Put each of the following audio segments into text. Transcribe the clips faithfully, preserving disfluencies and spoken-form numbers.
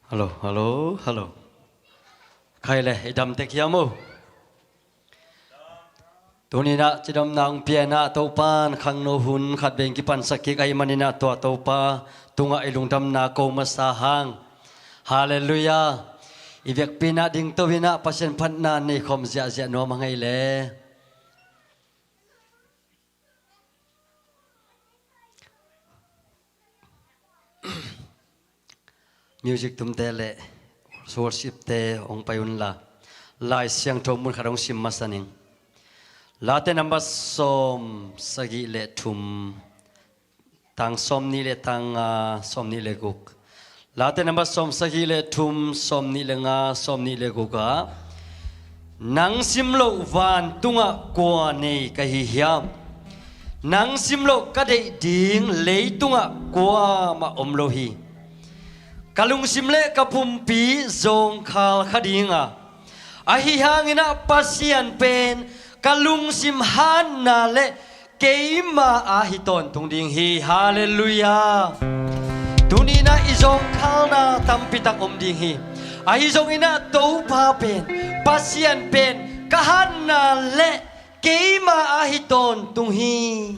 Hallo, hallo, hallo. Khai le, i dam tek hiam uh? Tuni-in ah cidamna hong pia-in ah Topa'n khangno hun khat vei hong kipansak kik ahih manin ah tua Topa tungah i lungdamna ko masa hang. Halleluiah. I vekpi-in ah dingto-in ah Pasian phatna nei khawm ziahziah nuam hang ei le. Music tumte le worship-te hong pai unla, Lai Siangtho mun khat hong sim masa ning. Late number sawm sagih le thum, tang sawm nih le tang nga, sawm nih le guk. Late number sawm sagih le thum, sawm nih le nga, sawm nih le guk ah, nang simloh vantungah kua nei ka hi hiam? Nang simloh ka deih ding leitungah kuamah om lo hi. Ka lungsim le ka pumpi zawngkhal kha ding a, ahi hangin ah Pasian pen ka lungsim hanna le keima a hi tawntung ding hi. Halleluiah. Tuni-in ah i zawngkhalna tampi tak om ding hi. Ahi zongin ah Topa pen, Pasian pen ka hanna le keima a hi tawntung hi,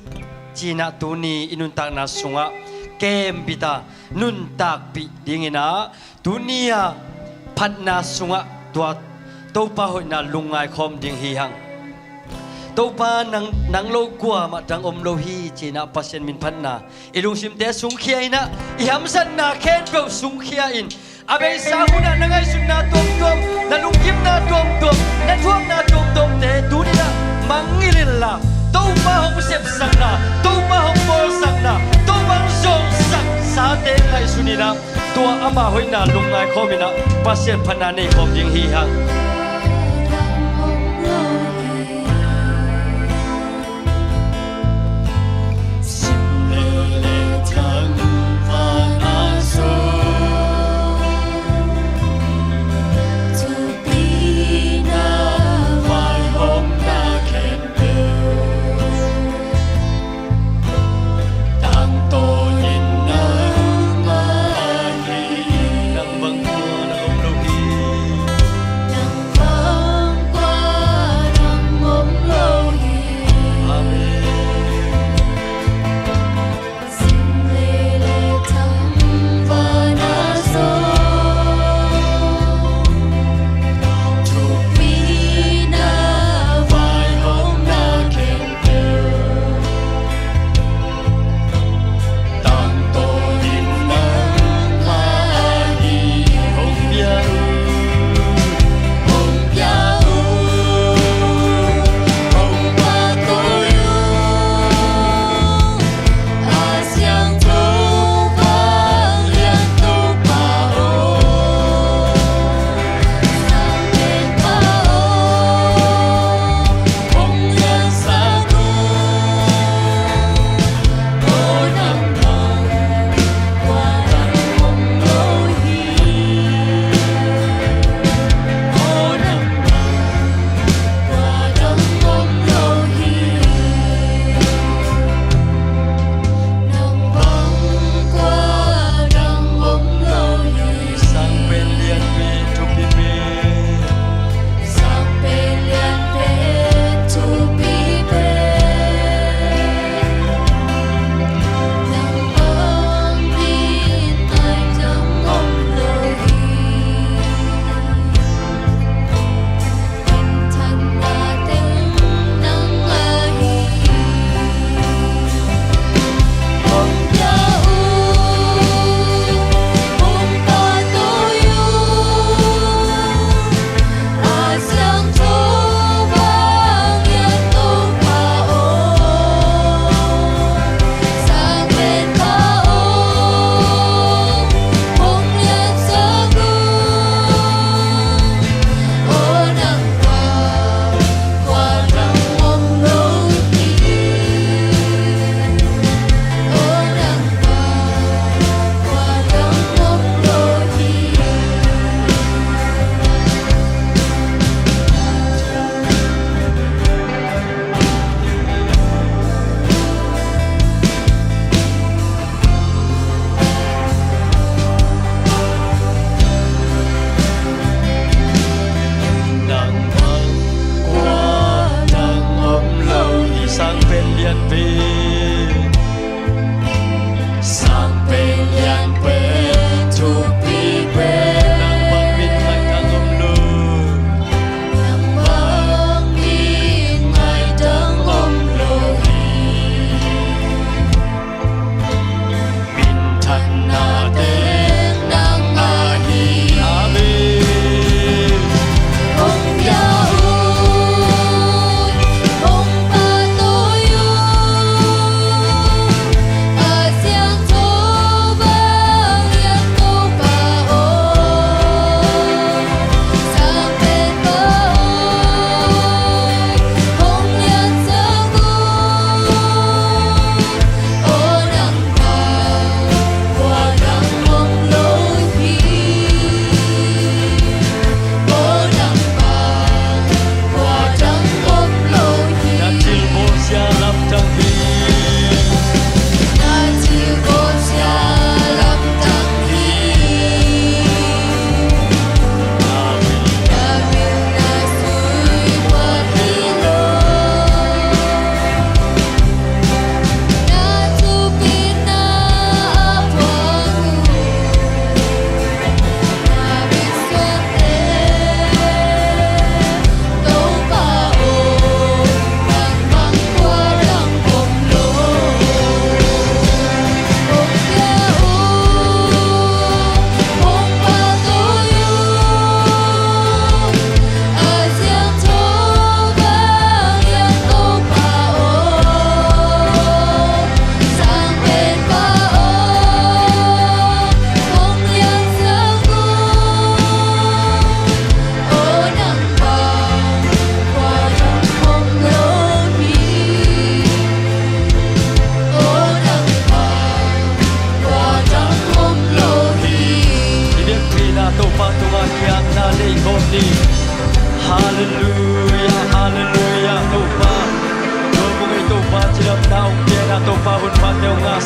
ci-in ah tuni i nuntakna sungah kembit a nuntakpih dingin ah tuni-a phatna sungah tua Topa hoihna lungngai khawm ding hi hang. Topa nang, nang lo kuamah dang om lo hi, ci-in ah Pasian min phatna i lungsimte sungkhia-in ah, i hamsatna khempeuh sungkhia-in, a beisa munah na ngaihsutna tuamtuam, na lungkimna tuamtuam, na thuakna tuamtuamte tuni-in ah mangngilh inla, Topa hong sepsakna, Topa hong bawlsakna, Topa hong zawhsaksate ngaihsun in ah, tua ama hoihna lungngai khawm in ah Pasian phatna nei khawm ding hi hang.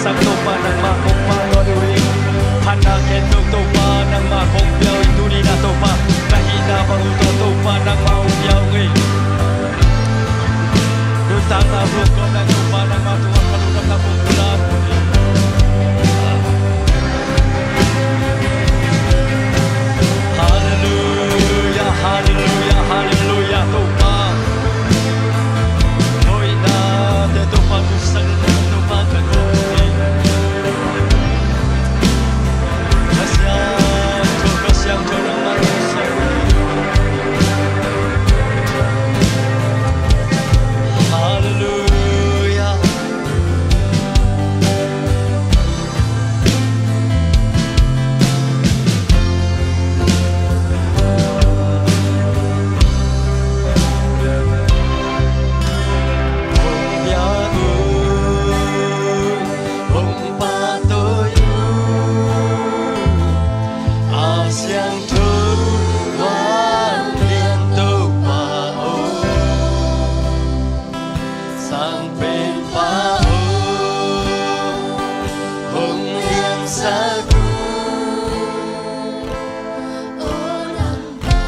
Sang Topa nangmah kong pahtawi uh hi. Phatna khempeuh Topa nangmah kong pia uh hi. Tuni-in ah Topa, ka hihna bang uh tawh Topa nangmah hong pia uh hi. Nuntakna hong kawm nang Topa nangmah tungah ka lungdamna kong pia uh hi. Halleluia, halleluia, halleluia, Topa. Hoihnate Topa, nuntakna Topa ka nuam hi. Ka siangtho, ka siangtho nangmah nuamsa. Halleluia. A siangtho vanglian Topa aw, sang penpa aw, hong liansak un. Aw Lampa,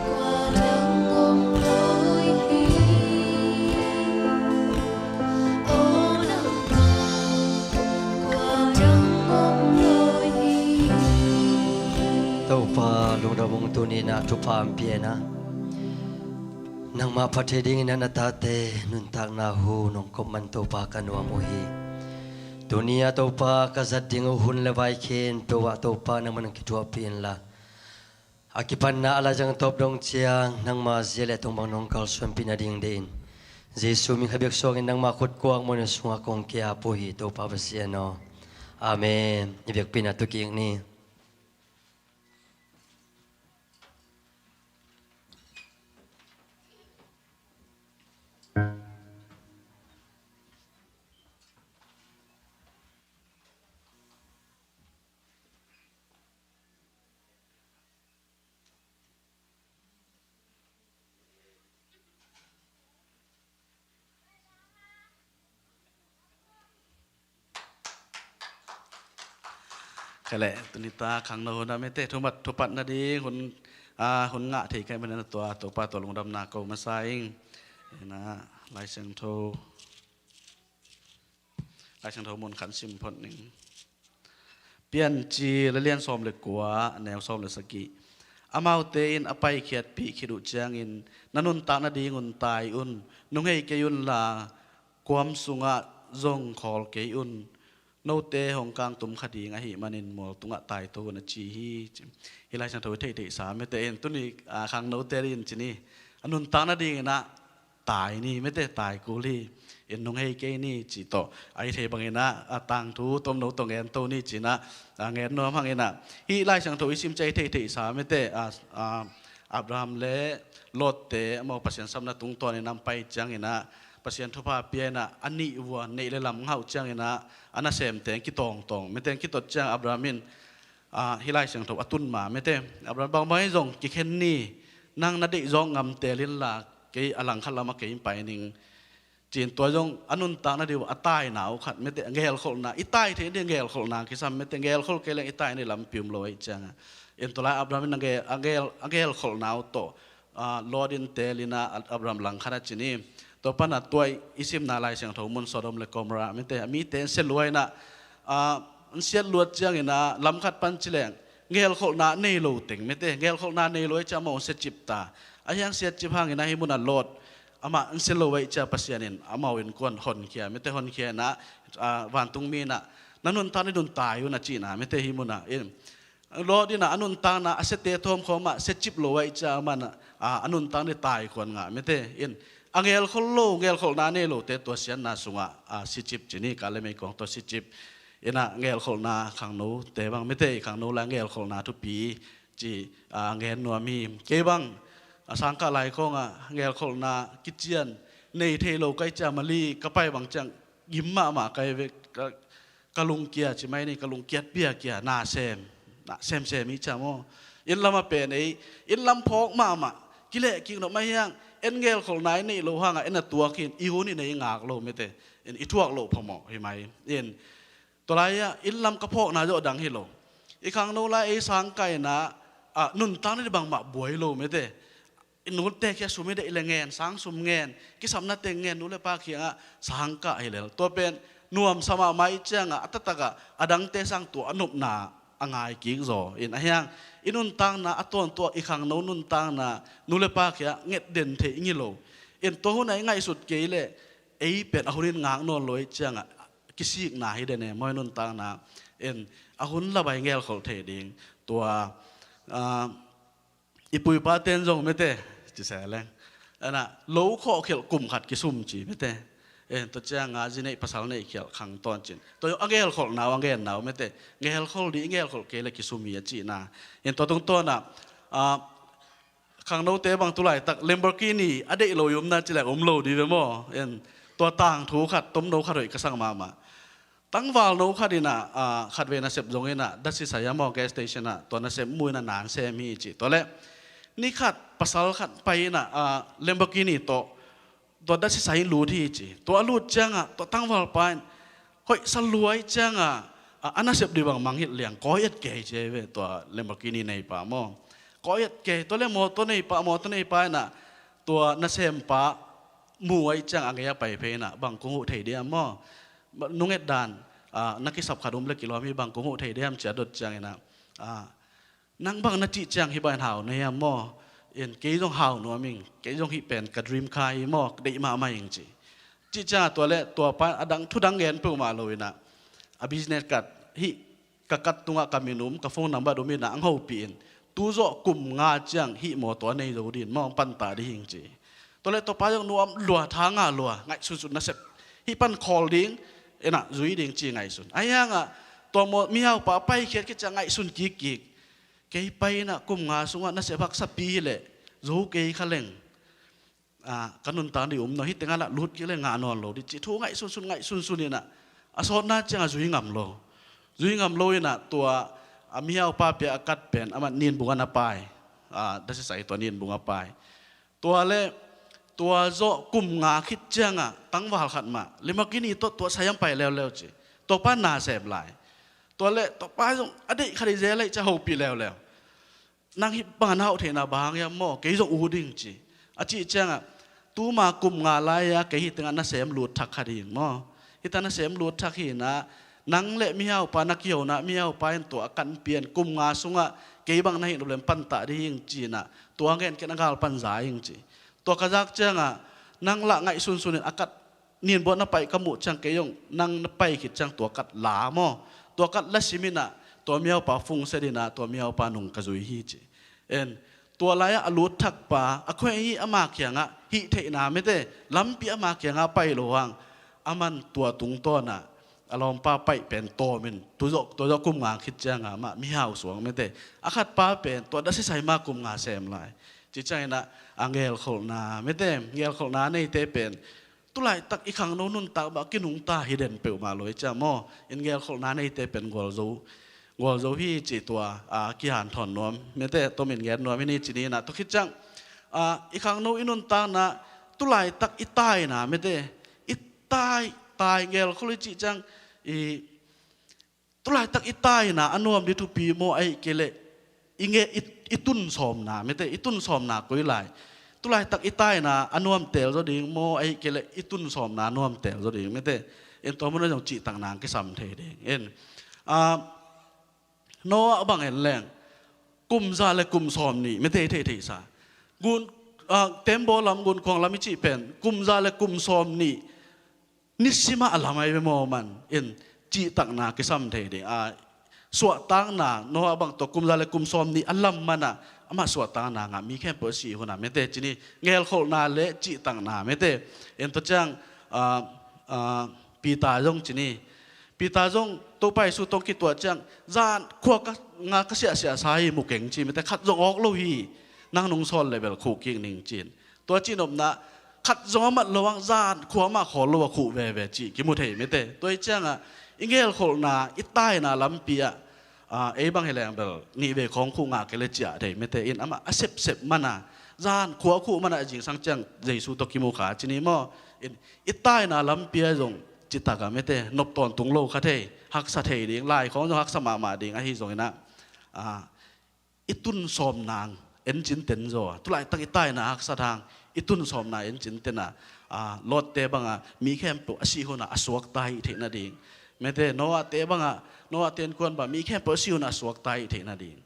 kua dang om lo hi. Aw Lampa, kua dang om lo hi. Topa lungdam ung, tuni-in ah thupha hong pia in ah. Nangmah phat thei dingin ah na tate nuntakna hu nong kawm man Topa ka nuam uh hi. Tuni-ah Topa ka zat ding uh hun le vai khempeuh ah Topa nangmah nong kithuahpih inla, a kipatna a Laisiangtho tawp dong ciang nangmah zia le tong bang nong kalsuanpih nading deih in, Jesu min khat bek suangin nangmah khut kuakmuan sungah kong ki-ap uh hi Topa Pasian aw. Amen. I biakpiakna tu kik ni. Kei leh tuni-a khangno hun a mite thumat thupat nading hun, a, hun ngah thei ka hih manin tua Topa tawh lungdamna ko masa ing. Ina, Lai Siangtho, Lai Siangtho mun khat sim phot ning. Piancil a lian sawm le kua, a neu sawm le sagih. Amaute in a paikhiatpih khit uh ciangin, na nuntak nadingun tai un, nunghei kei unla, kuam sungah zong khawl kei un. Note hong kangtum kha ding ahih manin mual tungah taito un a ci hi. Hih Lai Siangtho i theihtheihsa mite in tuni, a, khangnote in ci ni. A nuntak nadingin ah tai ni mite, tai kul hi. In nunghei kei ni ci tawh. A i thei bangin ah, a tangthu tomno tawh ngen to ni ci-in ah, a ngen nuam hangin ah. Hih Lai Siangtho i sim ciang i theihtheihsa mite, a, a, Abraham le Lot-te amau Pasian sapna tungtawnin a pai ciangin ah, Pasian thupha pia in ah, a nih vua neih le lam ngah uh ciangin ah, a nasemte kitawngtawng, mite kitot ciang Abraham in, a, hih Lai Siangtho a tun ma mite, Abraham bangbang hi zong kikhen ni, nang na deih zawk ngam teel inla, kei a langkhat lamah kei in pai ning. Ci-in tua zong a nuntak nading uh a taina uh khat mite, a gelkholhna, i tai theih ding gelkholhna kisam mite, gelkholh kei leng i tai ni lampi um lo ahih ciangin. In tua lai Abraham in a gel, a gel, a gelkholhna uh tawh, a, Lot in teel in ah Abraham langkhat a ci ni. Tua pan a tua i simna Lai Siangtho mun Sodom le Gomorrah mite, a mite in sia lua in ah, a, an siat luat ciangin ah lamkhat pan ci leng, gelkholhna nei lo teng mite, gelkholhna nei lo ahih ciang amau an siacip ta. A hiang siacip hangin ah hih mun a Lot, amah an sia lo ahih ciang Pasian in amau innkuan honkhia mite, honkhia in ah, a, vantungmi in ah, na nuntak nadingun tai un a cihna mite hih mun ah. In, Lot in ah a nuntakna a siate thawmkhawm ah siacip lo ahih ciang amah in ah, a, a nuntak ni tai kuan ngah mite. In, a gelkholh lo, gelkholhna nei lote tua siatna sungah, a, sicip ci ni, ka le mei kong tawh sicip. In ah gelkholhna khangnote bang mite, khangno lai gelkholhna thupi ci, a, ngen nuam hi. Kei bang, a, sangkah lai kong ah gelkholhna kician nei thei lo ka hih ciang Mali ka pai bang ciang gim mahmah ka hi ve, ka, ka lungkia ci mai ni, ka lungkiat piakia, na sem, na semsem hi ciang maw. Inn lamah pen ei, inn lam phawk mahmah, kileh kik nop mah hiang, En gelkholhna i neih loh hangah en a tuak hi in, i hun in ei ngak lo mete. In i thuak loh phamawh hi mai in. Tua lai-ah inn lam ka phawkna zawh dang hi lo. I khangno lai ei sangkah in ah, ah, nuntakna ding bangmah buai lo mete. I nute kiangah sum i deih le ngen, sang sum ngen, kisapna teng ngen, nu le pa kiangah sangkah hi lel. Tua pen nuamsa mahmah i ciangah a taktakah a dangte sang tua a nopna a ngai kik zaw in, ahi hang i nuntakna a tawntung, i khangno nuntakna nu le pa kiangah nget den thei ing hi lo. In tua hun ah i ngaihsut kei leh ei pen a hun in ngak nawn lo i ciangah kisikna hi den e maw, i nuntakna. In a hun labai gelkholh thei ding. Tua, ah, i pu i pa ten zong mete, ci se leng, ana lo khawh khialh kum khat kisum ci mete. En, tua ciangah zi neih pasal neih khialh khang tawn cin. Tua zong a gelkholhna uh, a genna uh mete. Gelkholh ding, i gelkholh kei le kisum hi a cihna. En, tua tungtawn ah, ah, khangnote bang tu laitak Lamborghini a deih lo i omna ci leng om lo ding ve maw. En, tua tangthu khat, tomno khat hoih ka sak mahmah. Tangvalno khat in ah, ah, khatvei nasep zong in ah, dasi sai ah maw, gas station ah, tua nasep mu in ah na sem hi ci. Tua leh ni khat pasal khat pai in ah, ah, Lamborghini tawh tua dasi sai in lut hi ci. Tua a lut ciangah tua tangvalpa in hoih sa lua i ciangah, ah, a nasep ding bang mangngilh liang, kawi et kei ci hi ve tua Lamborghini neipa maw. Kawi et kei, tua leh mawtaw neipa, mawtaw neipa in ah tua nasempa mu ahih ciang a ngei ah pai phei in ah, bang kong huh thei diam maw. Nunget dan, ah, na kisap khat um leh kilawm hi, bang kong huh thei diam ci a dot ciangin ah, ah, nang bang na cih ciang hih bang in hau na hiam maw. In kei zong hau nuam ing, kei zong hih pen ka dream car hi maw, ka deih mahmah ing ci. Cih ciangah tua leh tua pa in a dang, thu dang gen peuhmah lo in ah, a business card, hih ka card tungah ka min um, ka phone number um in ah hong hopih in, tu zawh kum nga ciang hih mawtaw a nei zo ding maw, hong pantah ding hi ing ci. Tua leh tua pa zong nuam lua, tha ngah lua, ngaihsunsun nasep. Hih pan khawl ding, en ah zui ding ci ngaihsun. Ahi hangah tua maw, mihaupa a paikhiat khit ciang ngaihsun kikkik. Kei pai in ah kum nga sungah nasep haksapi hi leh zo kei kha leng, ah, ka nuntak ding um nawn, hih tengah lah lut kik leh ngah nawn lo ding ci thu ngaihsunsun, ngaihsunsun in ah, a sawtna ciangah zui ngam lo. Zui ngam lo in ah tua, ah, mihaupa pia a card pen amah ninbung ah na pai. Ah, dasi sai tua ninbung ah pai. Tua leh tua zawh kum nga khit ciangah tangval khat mah Lamborghini tawh tua sai ah pai leuleu ci. Tua pa na sem lai. Tua leh tua pa zong a deih khat hi zel ahih ciang hopih leuleu. Nang hih bang a na hauh theihna bang hang hiam maw, kei zong ut ding ci. A cih ciangah tuma kum nga lai-a kei hih tengah nasem lut thak khat hi ing maw. Hih tengah nasem lut thak hi in ah, nang leh mihaupa na kihona, mihaupa in tua a card pia in kum nga sungah kei bang na hih nop leh pantah ding hi ing ci in ah, tua ngen kei in a gal pan za ing ci. Tua ka zak ciangah nang lah ngaihsunsun in a card ninbung ah na pai ka muh ciang kei zong nang na pai khit ciang tua card la maw. Tua card la sim in ah tua mihaupa phone set in ah tua mihaupa nung ka zui hi ci. En, tua lai-ah a lut thakpa a khuai hi, ama kiangah hih theihna mete, lampi ama kiangah pai lo hang, aman tua tungtawn ah a lawmpa paih pen tawm in, tu zawh, tua zawh kum nga khit ciangah amah mihau suang mete. A khatpa pen tua dasi sai mah kum nga sem lai. Ci ciangin ah a gelkholhna mete, gelkholhna neite pen tu laitak i khangno nuntak bang kinungta hi den peuhmah lo hi ciang maw. In gelkholhna neite pen gualzo, gualzo hi ci tua, a, kihanthawn nuam mete, tomin gen nuam hi ni ci ni in ah, tua khit ciang, a, i khangno i nuntakna tu laitak i taina mete, i tai, tai gelkholh i cih ciang, i tu laitak i taina a nuam ding thupi maw, ahih kei leh i nge, i, i tun sawmna mete, i tun sawmna koi lai. Tu laitak i taina a nuam tel zaw ding maw, ahih kei leh i tun sawmna a nuam tel zaw ding mete. En, tua mun ah zong cihtakna kisam thei ding. En, a, Noah bang en leng kum za le kum sawmnih mete, thei thei sa. Gun, a, tembaw lam, gunkuang lam i cih pen kum za le kum sawmnih nisim ah a lam ahi ve maw man. In cihtakna kisam thei ding. A, suahtakna, Noah bang tua kum za le kum sawmnih a lam man ah amah suahtakna ngah, mi khempeuh a sih hun ah mete ci ni. Gelkholhna le cihtakna mete. En, tua ciang, a, a, Peter zong ci ni. Peter zong Topa Jesu tawh kituah ciang, zan khua ka, nga ka siahsiah sa hi, mu keng ci mete, khat zong awk lo hi. Nang nung sawl leh bel khuh kik ning ci in. Tua cih nopna, khat zong a mat lo hang zan khua mah khawl lo a khuh veve cih kimu thei mete. Tua hi ciangah i gelkholhna, i taina lampi ah, a, ei bang hi leng bel nih vei khawng khuh ngah kei leh ciah thei mete. In amah a sepsep man a, Zan khua khuh manah zingsang ciang Jesu tawh kimu kha ci ni maw. In, i taina lampi ah zong citak a mete nop tawntung lo kha thei, haksa thei ding, lai khawng zong haksa mahmah ding ahi zongin ah, a, i tun sawm nang en cinten zaw a, tulaitak i taina haksat hang i tun sawm nang en cinten a, a, Lot te bangah mi khempeuh a sih hunah a suakta hih theih nading. Mete Noah te bangah, Noah te innkuan bangah mi khempeuh a sih hunah a suakta hih theih nading.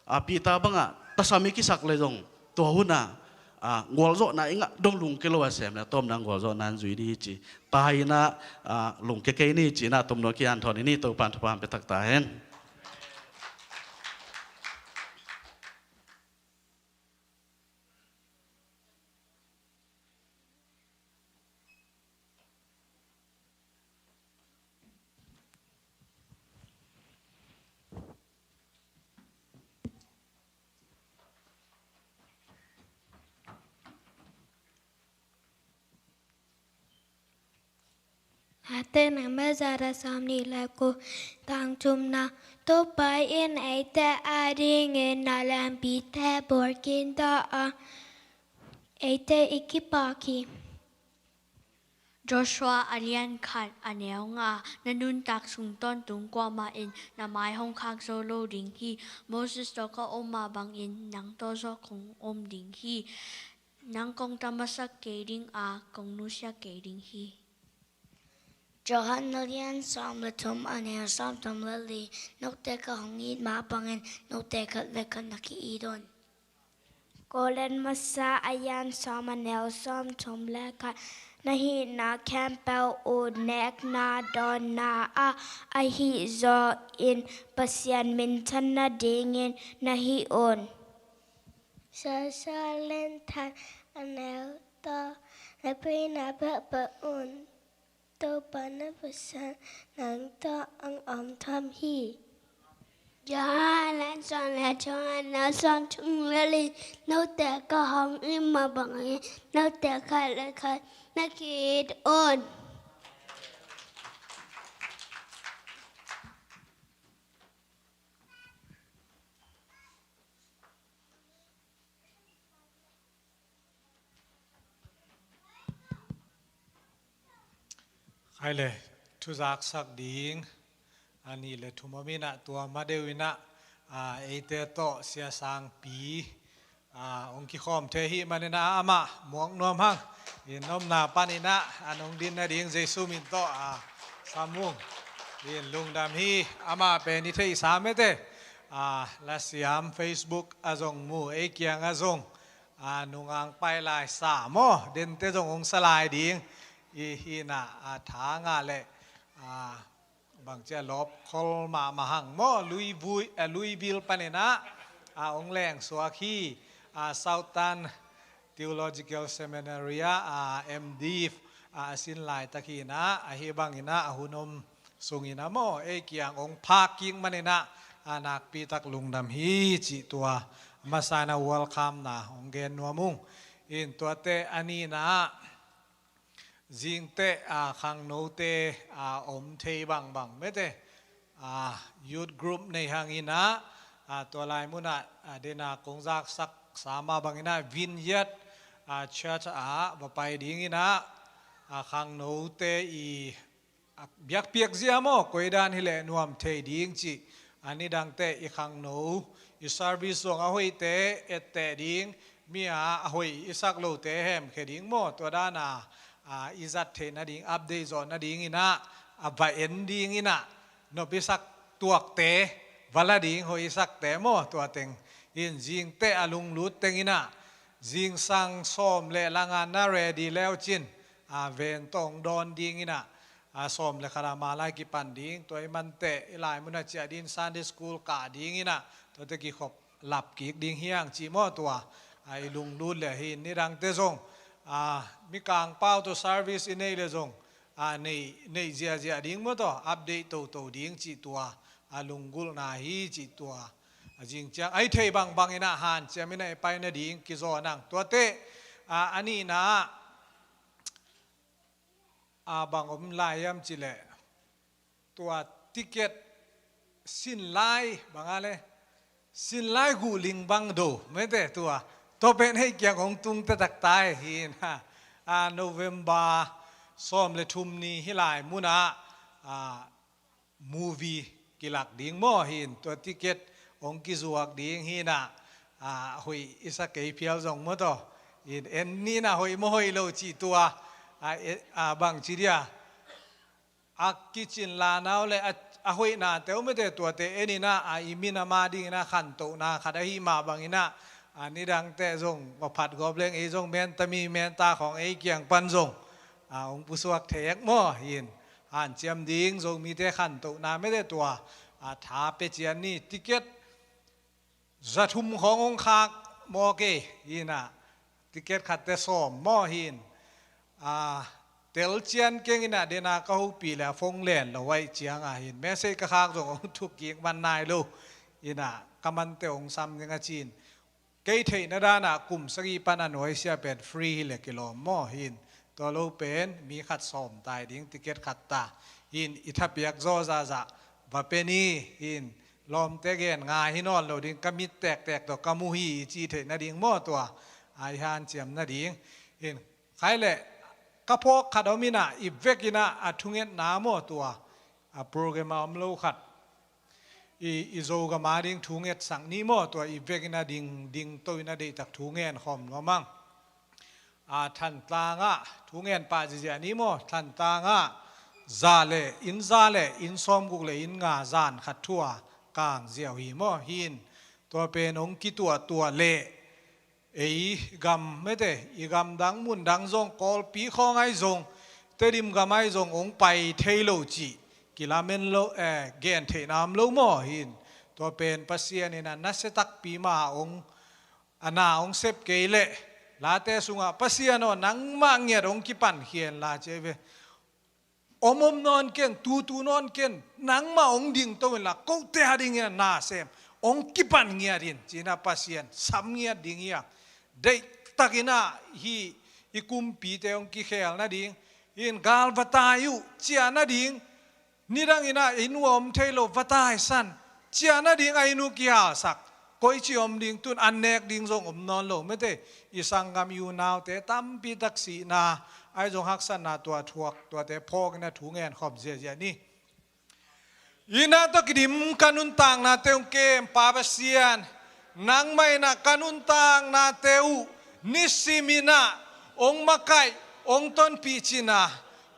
A, Peter bangah tasam i kisak le zong tua hunah, a, gualzawhna i ngah dong lungke lo a sem le a tawpna gualzawhna in zui ding hi ci. Taina, a, lungke kei ni ci-in ah tomno kian thawn i ni, Topan thupha hong pia thak ta hen. Late number za le sawmnih le kua, tang thumna. Topa in eite adingin na lampite bawl khinta a, eite i kipak hi. Joshua a lian khat a neu nga. Na nuntak sung tawntung kuamah in na mai hong khak zo lo ding hi. Moses tawh ka om mah bangin nang tawh zong kong om ding hi. Nang kong tamasak kei ding a, kong nusia kei ding hi. Johan a lian sawm le thum a neu sawmthum le li. Note ka hong it mah bangin note khat le khat na ki-it un. Korin masa a lian sawm a neu sawmthum le khat. Na hihna khempeuh ut nekna dawnna ah a hih zawin Pasian minthan nadingin na hih un. Sasa lenthan a neu tawh na pina pahpah un. Topa na Pasian nang tawh ang om tham hi. Johan a lian sawm le thum a neu sawmthum le li. Note ka hong it mah bangin note khat le khat na ki-it un. Khai le, thuzaksak ding a nih le thum om in ah, tua ma deuh in ah, a, eite tawh Sia Sangpi, a, hong kikhawm thei ahih manin ah amah muak nuam hang. In omna panin ah an hong din nading Jesu min tawh, a, sam ung. In lungdam hi. Amah pen i theihsa mete, a, lasiam, Facebook ah zong mu, ei kiangah zong, a, nungang pai lai sa maw, dente zong hong sa lai ding. I hih in ah, a, tha ngah leh, a, bangci a lawpkhol mahmah hang maw, Louisville, a, Louisville panin ah, a, hong lengsuak hi. A, Southern Theological Seminary ah, a, M.Div, a, a sin laitak hi in ah, ahi bangin ah a hun om sungin ah maw, ei kiang hong phak kik manin ah, a, nakpitak lungdam hi cih tua masa in ah welcome-na hong gen nuam ung. In tuate a nihna ah, zingteh, a, khangnote, a, om thei bangbang mete, a, youth group nei hang in ah, a, tua lai mun ah, a, dena kong zaksak sa mah bangin ah Vineyard, a, Church ah va pai ding in ah, a, khangnote i, a, biakpiak zia maw, koidan hileh nuam thei ding cih, a, nidangte i khangno, i service zong a hoihte etteh ding, mi a, a hoih i sak lote hemkhia ding maw, tua dana, a, i zat theih nading, update zawh nading in ah, a, va en ding in ah, nop i sak tuakte va la ding, hoih i sakte maw, tua teng in zingteh a lunglut teng in ah, zingsang sawm le langa na ready leucin, a, van tawh hong dawn ding in ah, a, sawm le khat a malai kipan ding, tua i manteh i lai mun a ciah ding, Sunday school kah ding in ah, tuate kikhop lap kik ding hi hang cih maw, tua, a, i lunglut le hi. Nidangte zong, a, Mikang pau tawh service i neih le zong, a, neih, neih ziahziah ding maw, tua update toto ding cih tua, a, lunggulhna hi cih tua. A, zing ciang a i theih bangbang in ah hanciam in ah i pai nading kizawn ang. Tuate, a, a nihna ah, a, bang om lai hiam cih leh, tua ticket sin lai bang a le, sin lai guhling bang do mete, tua Tua pen hei kiang hong tung taktak ta hi in, a, November sawm le thum ni hih lai munah, a, movie kilak ding maw hi in, tua ticket hong kizuak ding hi in, a, hoih i sa kei phial zong maw taw, in en ni in, hoih maw hoih lo cih tua, a, e, a, bangci dia a kicin lanau le a, a hoihnate om ete tuate en in, a, i minam a dingin a khantohna khat ahih mah bangin, a, nidangte zong va phat gawp leng ei zong menta mi menta khawng ei kiang pan zong, a, hong pusuak thei ek maw hi in, hanciam ding Zomite khantohna mete tua, a, tha pia cian ni. Ticket za thum khawng hong khak maw kei hi in, a, ticket khatte sawm maw hi in, a, tel cian keng in, a, den a ka hopih le a phone len lo ahih ciang a hi in, message ka khak zong hong thuk kik man nai lo in, a, ka mante hong sam ding a ci in, kei theihna dan a kum sagih pan a nuaisiah pen free hi le kilawm maw hi in, tua lo pen mi khat sawm tai ding ticket khat ta hi in, i thapiak zaw zahzah va pia ni hi in, lawmte gen ngai hi nawn lo ding, ka mit tektek tawh ka mu hi i ci theih nading maw tua, a, i hanciam nading hi in. Khai le ka phawk khat om in, a, i vek in, a, a thungetna maw tua, a, program a om lo khat, i, i Zogam a ding thungetsak ni maw tua, i vek in, a, ding, dingto in, a, deihtak thu ngen khawm nuam ang. A, Thantlang ah thungen pah ziahziah ni maw, Thantlang ah za le inn za le inn sawmguk le inn nga zan khat thu a kang ziau hi maw hi in, tua pen hong kituahtuah le ei gam mete, i gam dang mun dang zong, Kawlpi khawng ahi zong, Tedim gam ahi zong hong pai thei lo cih kilamen lo, eh, gen theihna om lo maw hi in, tua pen Pasian in, a, nasia takpi mah hong, a, na hong sep kei leh, late sungah, Pasian aw, nangmah ngiat hong kipankhia in la ci hi ve. Om om nawn ken, tutu nawn ken, nangmah hong dingto inla, kote a dingin na sem, hong kipan ngiat in, ci in, a, Pasian sam ngiat ding hi a, deihtak in, a, hih i kumpite hong kikhel nading hi in, gal va tai uh, ciah nading, nidang in, a, inn uh a om thei lo, va taisan, ciah nading a inn uh kihalsak, koici om ding, tun an nek ding zong om nawn lo mete, i sanggam i unaute tampi tak sihna ahi zong haksatna tua thuak, tuate phawk in, a, thu ngen khawm ziahziah ni. Inn ah tawh kidim ka nuntaknate hong kem, Pa Pasian, nangmah in, a, ka nuntaknate uh nisim in, a, hong makaih, hong tonpih cih na,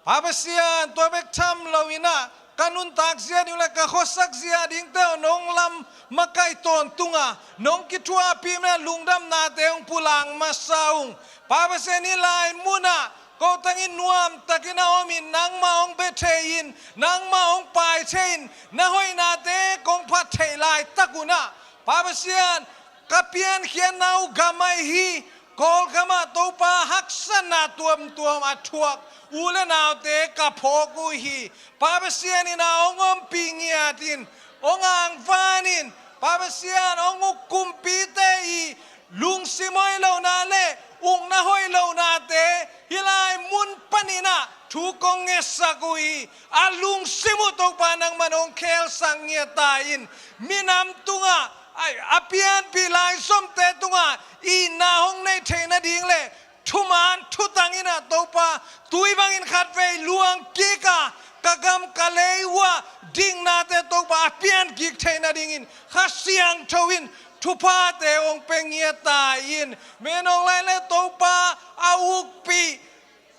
Pa Pasian, tua bek tham lo in, a, ka nuntak zia ding le ka khuasak zia dingte uh nong lam makaih tawntung a, nong kithuahpih in, a, lungdamnate hong pulak masa ung. Pa Pasian, hih lai munah ko tangin nuamtakin a om in, nangmah hong bia thei in, nangmah hong pai thei in, na hoihnate kong phat theih laitak un, a, Pa Pasian, ka piankhiatna uh gam ahi hi, Kawlgam ah Topa haksatna tuamtuam a thuak u le naute ka phawk uh hi. Pa Pasian in, a, hong ompih ngiat in, hong angvan in, Pa Pasian, hong uk kumpite i lungsim hoih lohna le ukna hoih lohnate hih lai mun panin, a, thu kong ngetsak uh hi. A lungsim uh Topa nangman hong khelsak ngiat ta in, minam tungah, a, a pianpih laizomte tungah itna hong neih theih nading le thuman thutang in, a, Topa, tui bangin khatvei luang kik a, ka gam ka lei uh a dingnate Topa a pian kik theih nadingin Kha Siangtho in thuphate hong pia ngiat ta in, Min Aung Hlaing le Topa a ukpih,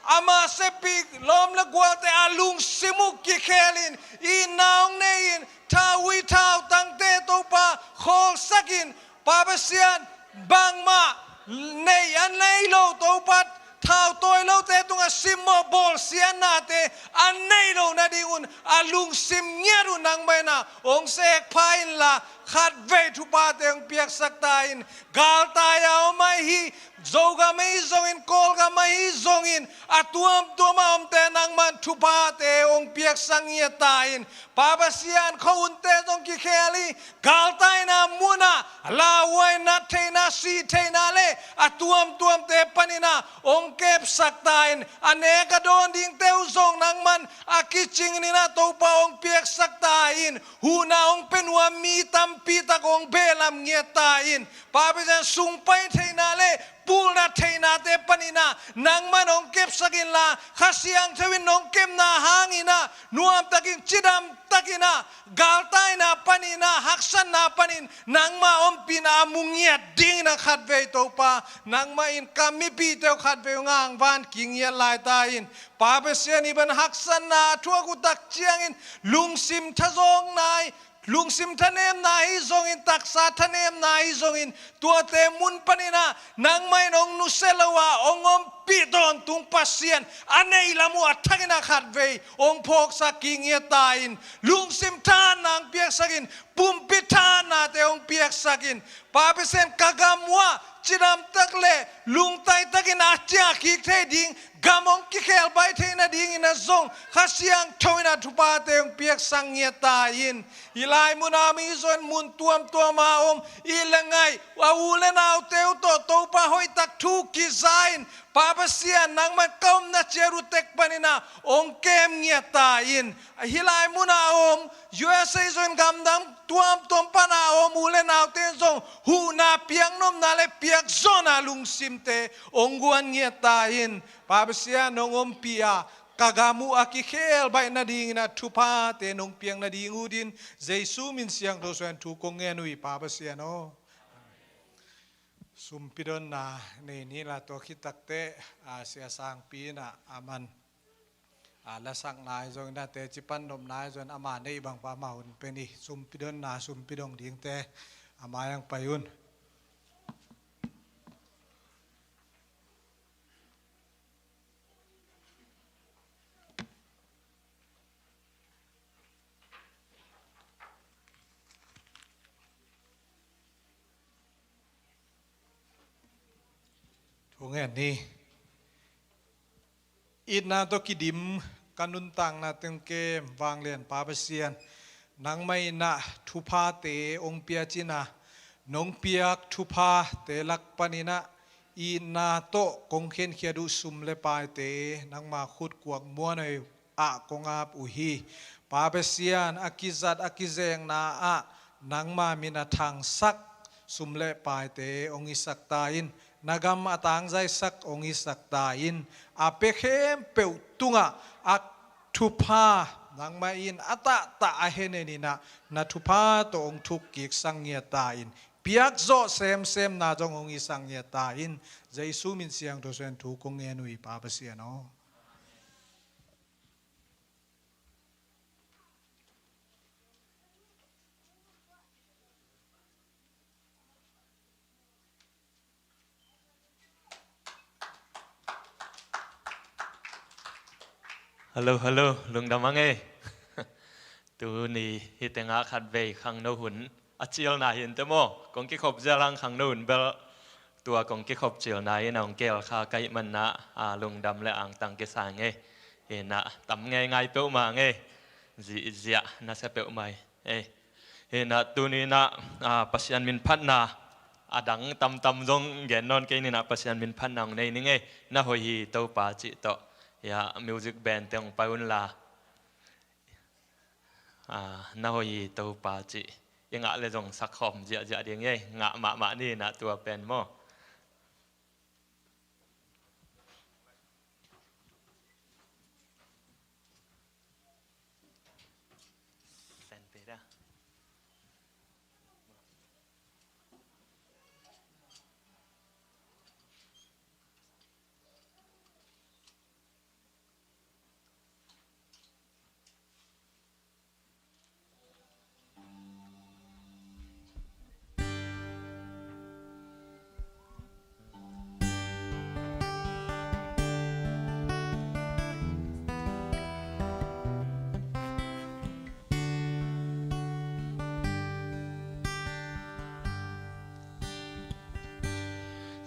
ama sepih lawm le gualte a lungsim uh kikhel in, itna hong nei in, thauhui thautangte Topa khawlsak in, Pa Pasian, bangmah nei a nei lo Topa, thautawi lote tungah simmawh bawlsiatnate a nei lo nadingun a lungsim ngiat uh nangmah in, a, hong sekpha inla, khatvei thuphate hong piaksak ta in, galtai a om ahi hi, Zogam ahi zongin, Kawlgam ahi zongin, a tuamtuam a omte nangman thuphate hong piaksak ngiat ta in. Pa Pasian, khuahunte zong kikhel hi, galtaina munah lauhuaina, theihna, sih theihna le a tuamtuamte panin ah hong kepsak ta in. A nek a dawn dingte uh zong nangman a kicingin ah Topa hong piaksak ta in. Huhna hong pia nuam mi tampi tak hong behlap ngiat ta in. Pa Pasian, sungpai theihna le pulna theihnate panin ah nangman hong kepsak inla, Kha Siangtho in hong kepna hangin ah nuamtakin, cidamtakin ah, galtaina panin ah, haksatna panin nangmah ompihna a mu ngiat dingin ah khatvei Topa, nangmah in ka mipite uh khatvei hong angvan kik ngiat lai ta in. Pa Pasian, hih bang haksatna a thuak uh tak ciangin lungsim thazawkna, lungsim thanemna ahi zongin, taksa thanemna ahi zongin, tuate mun panin ah nangmah in hong nusia lo a hong ompih tawntung Pasian a neih lam uh a thakin ah khatvei hong phawksak kik ngiat ta in. Lungsim thahatna hong piaksak in, pumpi thahatnate hong piaksak in. Pa Pasian, ka gam uh ah cidamtak le lungtaitakin a ciah kik thei ding, gam hong kikhel baih theih nadingin ah zong Kha Siangtho in ah thuphate hong piaksak ngiat ta in. Hih lai munah mi zong mun tuamtuam a om, it le ngaih, a u le naute uh tawh Topa hoihtak thu kiza in, Pa Pasian, nangman ka omna ciat uh tek panin ah hong kem ngiat ta in. Hih lai munah a om, U S A zong, gamdang tuamtuam panah a om u le naute zong huhna, piaknopna le piakzawhna lungsimte hong guan ngiat ta in. Pa Pasian, nong ompih a, ka gam uh a kikhel baih nadingin ah thuphate nong piak nading ut in, Jesu min siangtho suangin thu kong ngen uh hi, Pa Pasian aw. Sumpidonna nei ni la, tua khit takteh, a, Sia Sangpi in ah, a man, a, lasak nai zongin ah, teci pan nop nai zongin, ama neih bang pa amah hun pen hi. Sumpidonna, sumpi dong dingte a mai-ah pai un. Thu ngen ni. Itna tawh kidim ka nuntakna teng kem, vanglian Pa Pasian, nangmah in ah thuphate hong piak cin a, nong piak thuphate lak panin ah itna tawh kong khenkhiat uh sum le paite nangma khutkuak muanhuai ah kong ap uh hi. Pa Pasian, a kizat a kizekna ah nangma min a thangsak sum le paite hong hisak ta in. Na gam a tangzaisak hong hisak ta in. A pia khempeuh tungah a thupha, nangmah in a tahtah a henenin ah na thupha tawh hong thukkiksak ngiat ta in. Piakzawh semsemna zong hong hisak ngiat ta in. Jesu min siangtho suangin thu kong ngen uh hi, Pa Pasian aw. Hallo, hallo, lungdam a ngei. Tuni hih tengah khatvei khangno hun a cilna hi inteh maw? Kong kikhop ziau hang khangno hun bel tua kong kikhop cilna in ah hong kihel kha ka hih manin ah, a, lungdam le angtang kisa ngei. Hi in ah tam ngeingai peuhmah ngei. Zihziah nasia peuhmah hi. Ei, hi in ah tuni in ah, a, Pasian min phatna a dang tamtam zong gen nawn kei ning ah, Pasian min phatna hong nei ning ei. Na hoih hi Topa cih tawh, ya, music band te hong pai unla. A, na hoih hi Topa cih i ngah le zong sakkhawm ziahziah ding ei. Ngah mahmah ni in ah tua pen maw.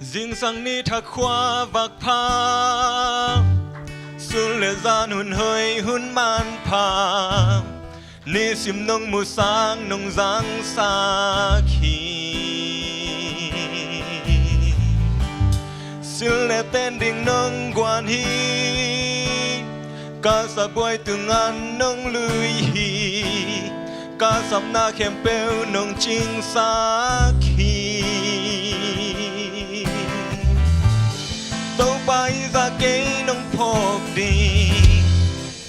Zingsang ni thak khua vak pha, sun le zan hun hoi hun manpha, nisim nong musang nong zangsak hi. Sil le ten ding nong guan hi. Ka sabuai tungan nong lui hi. Ka sapna khempeuh nong cingsak hi. Topa, i za kei nong phawk ding,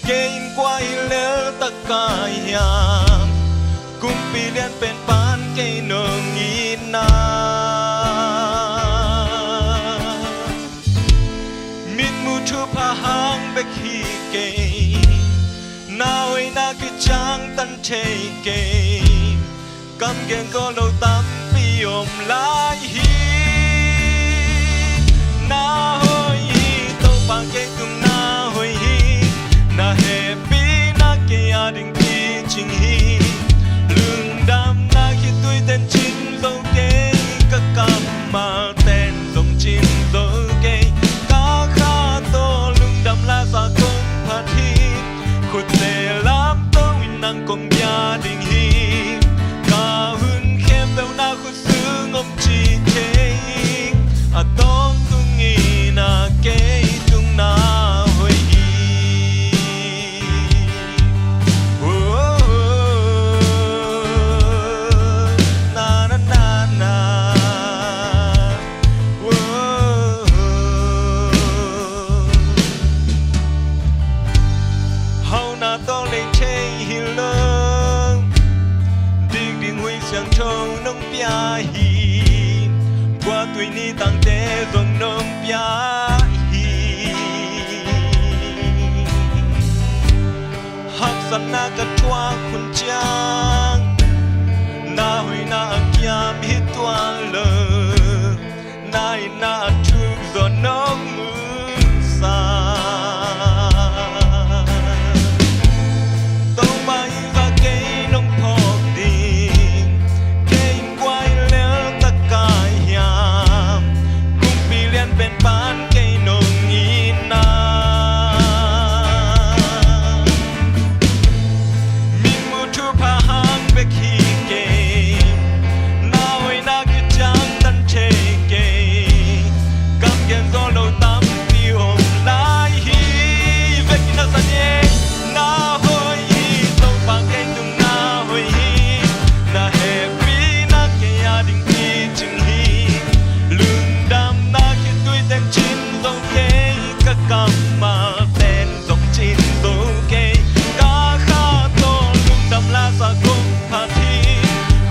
kei in kua i lel tak ka hiam? Kumpi lian pen pan kei nong itna. Mitmu thupha hang bek hi kei, na hoihna kiciangtan thei kei. Kam gen zo lo tampi om lai hi. Na hoih hi, Topa kei tung na hoih hi. Na hehpihna kei a ding kicing hi. Lungdamna khitui ten cin zo kei, ka kammal ten zong cin zo kei. Ka kha tawh lungdam lasa kong phat hi. Khutte lamto in nang kong bia ding hi. Ka hun khempeuh na khut sung om ci thei ing. A tawntung in a kei tung na hoih hi. Oh, na, na, na, na. Oh. Hauhna tawh lei thei hi lo, dikdik huih siangtho nong pia hi. Kua tui ni tangte zong nong pia hi. Haksatna ka thuak hun ciang, na hoihna a kiam hi tuan lo. Na itna a thuk zaw nong musak. Topa, i za kei nong phawk ding, kei in kua i lel tak ka hiam? Kumpi lian pen pan kei nong itna. Mitmu thupha hang bek hi kei, na hoihna kiciangtan thei kei. Kam gen zo lo tampi om lai hi. Vekin a sa ni ei. Na hoih hi, Topa kei tung na hoih hi. Na hehpihna kei a ding kicing hi. Lungdamna khitui ten cin zo kei, ka kammal ten zong cin zo kei. Ka kha tawh lungdam lasa kong phat hi.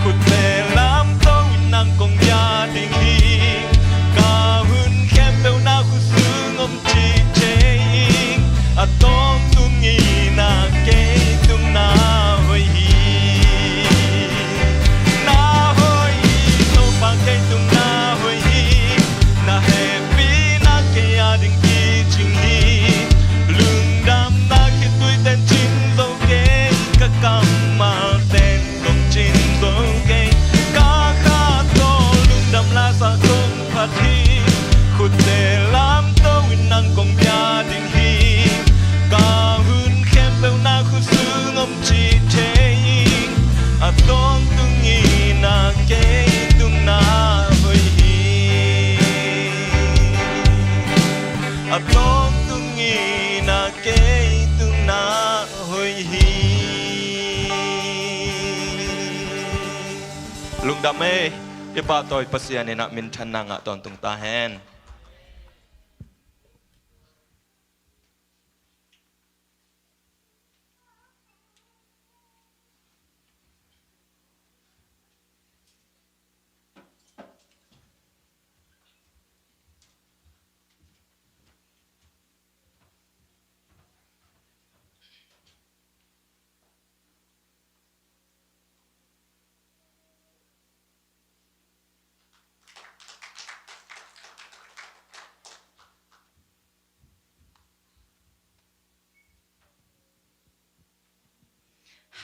Khutte lamto in nang kong bia ding hi. Ka hun khempeuh na khut sung om ci thei ing. A tawntung in a kei tung na hoih hi. Na hoih hi, Topa kei tung na hoih hi. Na hehpihna kei a ding kicing hi. Lungdamna khitui ten cin zo kei, ka kammal ten zong cin zo kei. Ka kha tawh lungdam lasa kong phat hi. Khutte lamto in nang kong bia ding hi. Ka hun khempeuh na khut sung om ci thei ing. A tawntung in a kei tung na hoih hi. A tawntung in a kei tung na hoih hi. Lungdam ei. I pahtawi Pasian in a minthanna ngah tawntung ta hen.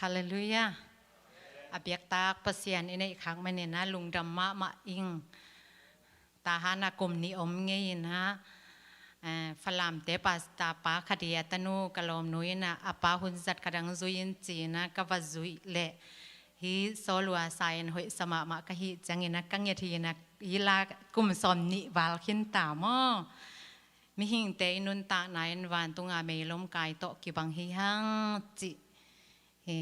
Halleluiah. A biaktak Pasian i neih khak manin a lungdam mahmah ing. Tahan ah kum nih om ngei in ah, eh, Falamte pastor pa khat hi a, a tanu ka lawmnu in ah, a pa hun zat khat hong zui in ci-in ah ka va zuih leh, hih sawlua sa in hoihsa mahmah ka hih ciangin ah ka nget hi in ah, hih la kum sawmnih val khin ta maw. Mihingte i nuntakna in vantung a meilom kai tawh kibang hi hang cih hi.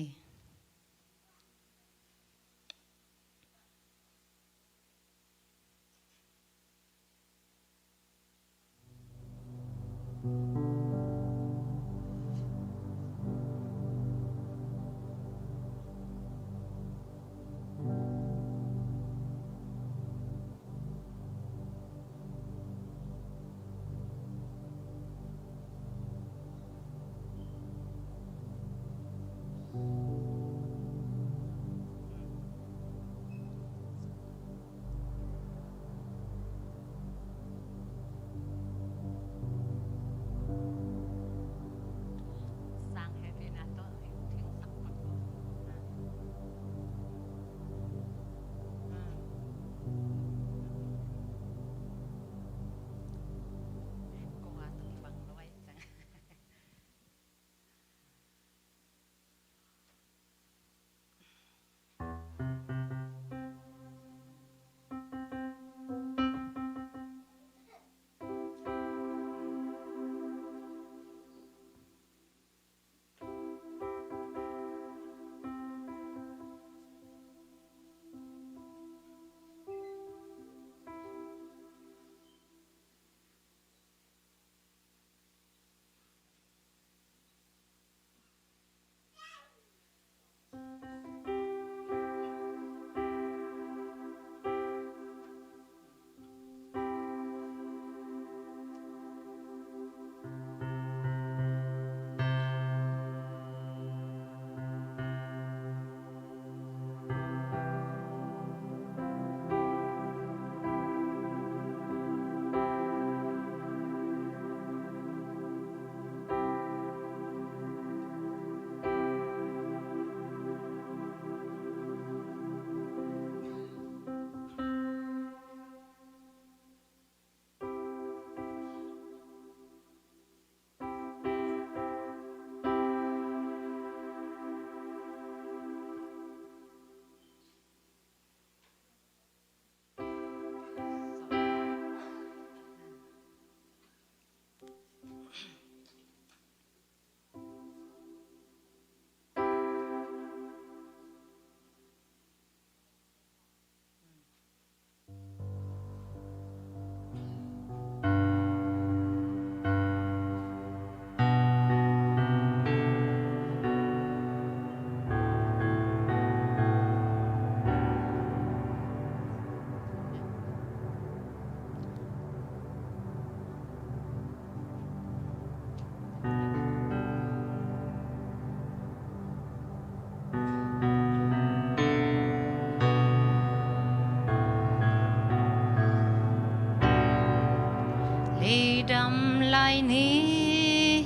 Leidam lai ni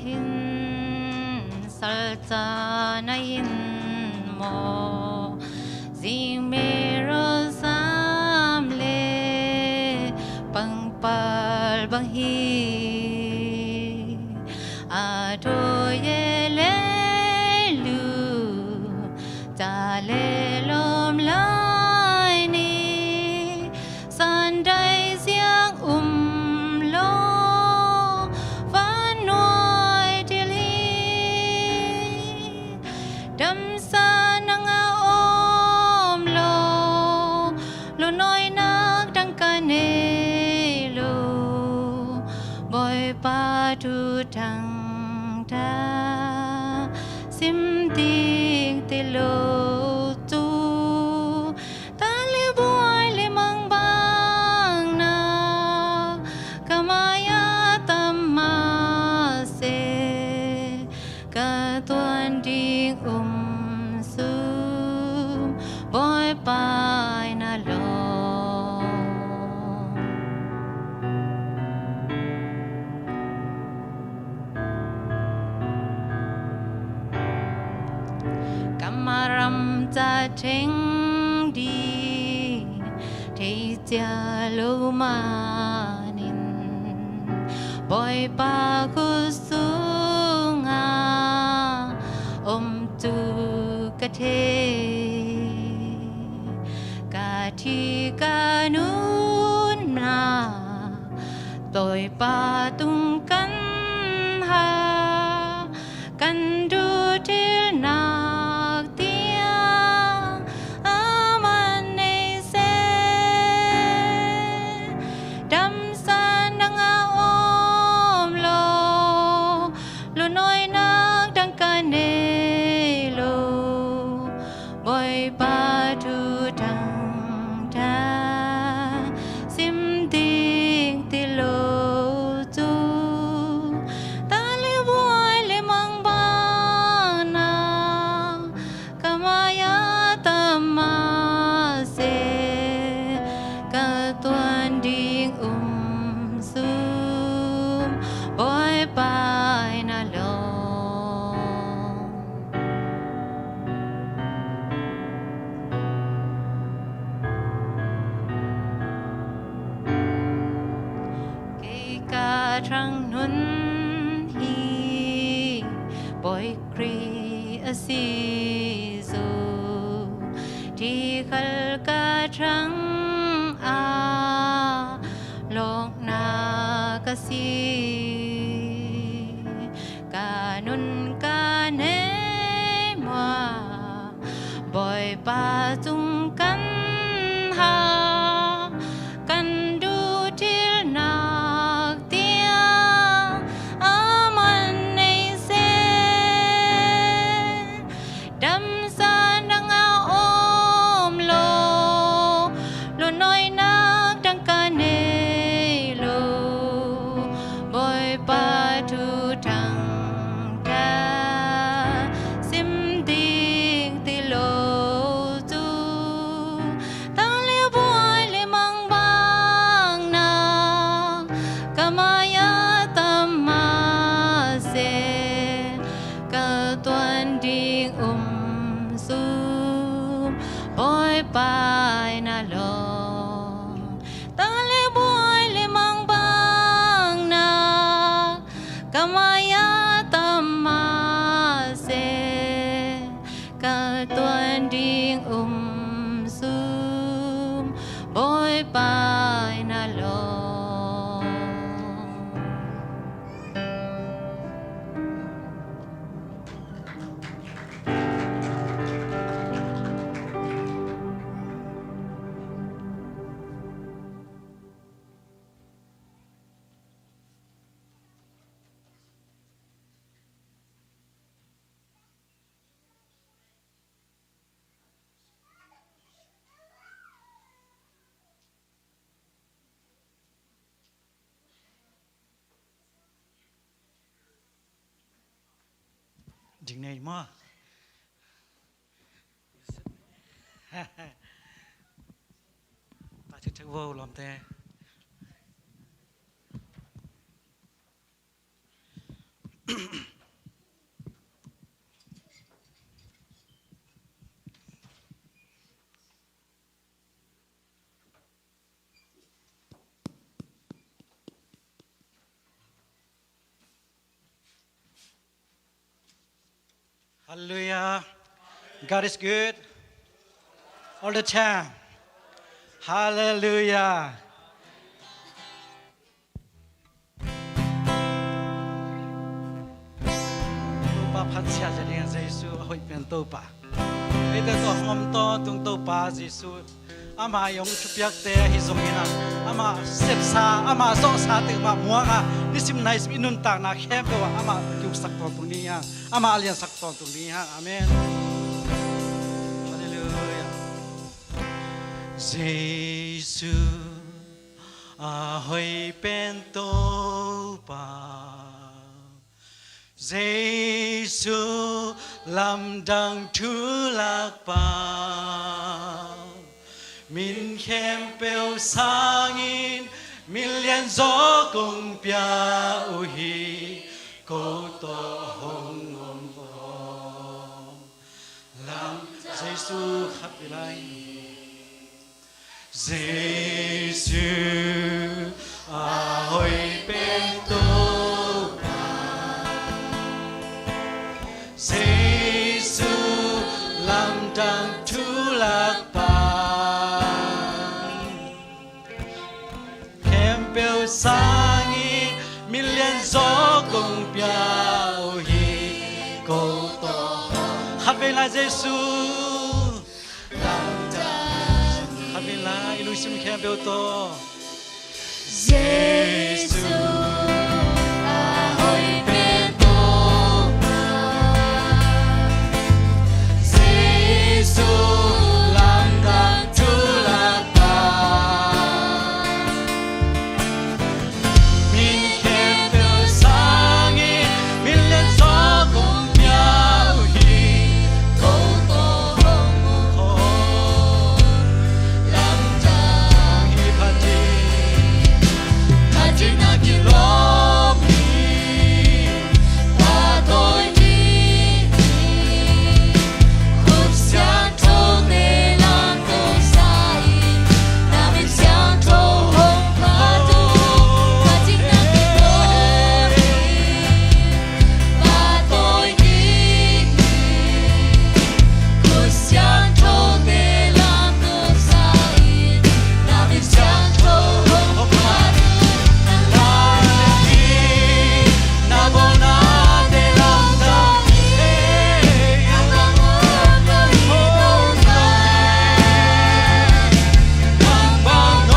hin salsa na in maw, zing mero sam le pangpal bang hi. A thawi e le lu ta le lawm lai ni, sandai ziang um lo, van nuai til hi. Damsa nang a om lo, lo nuai nak dang ka nei lo, Bawipa thu thang ta sim ding ti lo tu, ta le buai le mang bang na ka mai a tam ma se, ka tuan ding um sum, Bawipa in a lawm. Ka maram ca theng ding, thei cia lo manin, Bawipa khut sungah om thu ka thei. Ka thi ka nunna Bawipa tung kan hal, kan duhthilnak tiang a man nei seh. Damsan dang a om lo, lungawinak dang ka nei lo, Bawipa thu thangtha sim ding ti lo cu, tale buai le mangbana ka mai-ah tam mah seh, ka tuan ding um sum Bawipa in a lawm. Kei ka thang nun hi Bawi Khrih a si zo, thikhal ka thang a lawkna ka si. Ka nun ka nei mah Bawipa cung kan hal, kan duhthilnak tiang a man nei seh. Damsan dang a om lo, lungawinak dang ka nei lo, Bawipa thu thangtha sim ding ti lo cu, tale buai le mangbana ka mai-ah tam mah seh, ka tuan ding um sum Bawipa in a lawm. Tale buai le mangbana ka mai-ah tam mah seh, ka tuan ding um sum Bawipa in a lawm. Ding nei maw? Ta thik thek vo lawmte. Hallelujah. God is good. All the time. Hallelujah. Topa phat sia ding a Jesu a hoih pen Topa. Eite tawh hong om tawntung Topa Jesu. Amah i hong thupiakte ahi zongin ah, amah sepsa, amah zawhsa tengmah muang a, nisim naisim i nuntakna khempeuh ah amah kiuksak tawntung ni hang, amah a liansak tawntung ni hang. Amen. Halleluiah. Jesu a hoih pen Topa, Jesu lamdang thu lakpa, min khempeuh sangin min lianzaw kong pia uh hi, ko tawh hong om khawm. Lam Jesu khat i lai. Jesu a hoih pen Topa, Jesu lamdang thu lakpa, khempeuh sangin milian zaw kong pia uh hi, ko tawh. Khatvei lai Jesu. Khat vei la i lungsim khempeuh tawh. Jesu a hoih pen Topa, Jesu lamdang thu lakpa, mi khempeuh sangin milian zaw kong pia uh hi, ko tawh hong uh. Lamdang hi, phat ding, phat ding na kilawm hi, pahtawi ding hi. Khut siangthote lamdang sa in, na min siangtho hong phat uh. Phat ding na kilawm hi, pahtawi ding hi. Khut siangthote lamdang sa in, na min siangtho hong phat uh. Nang lamdang hi. Nang bang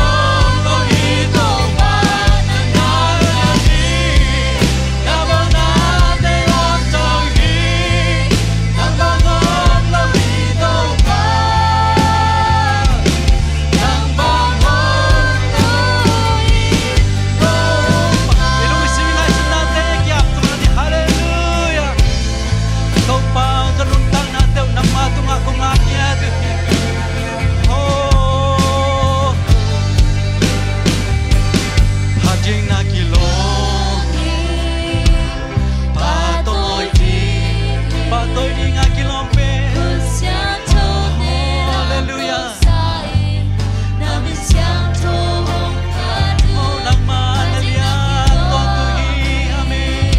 om lo hi Topa. I lungsim i ngaihsutnate kiap tung ni. Halleluiah. Topa, ka nuntaknate uh nangma tungah kong ngak hi. Oh. Phat ding na kilawm hi. Pahtawi ding, pahtawi ding a kilawm pen. Halleluiah. Oh, nangmah na lian tawntung hi. Amen.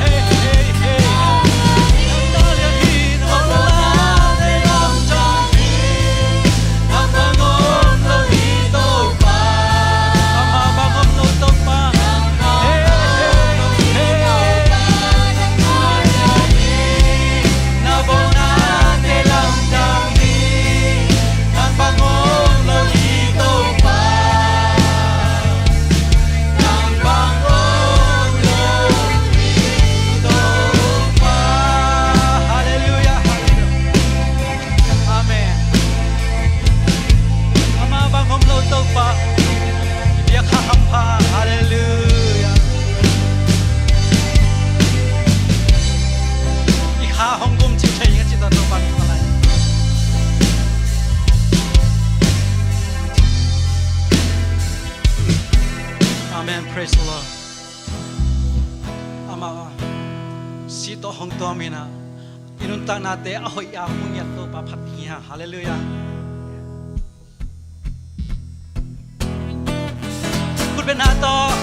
Hey, hey, hey. Amah bang om lo Topa. Hey, hey, hey. Na bawlnate lamdang hi. Nang bang om lo hi Topa. Nang bang om lo hi Topa. Halleluiah, halleluiah. Amen. Amah bang om lo Topa. I biak kha hampha. Halleluiah. I kha hong gum cih thei nga cih ta Topa min palai. Amen. Praise the Lord. Amah si tawh hong tuam in ah, i nuntaknate a hoih a hong ngiat Topa phat hi hang. Halleluiah. Khut beng na tawh.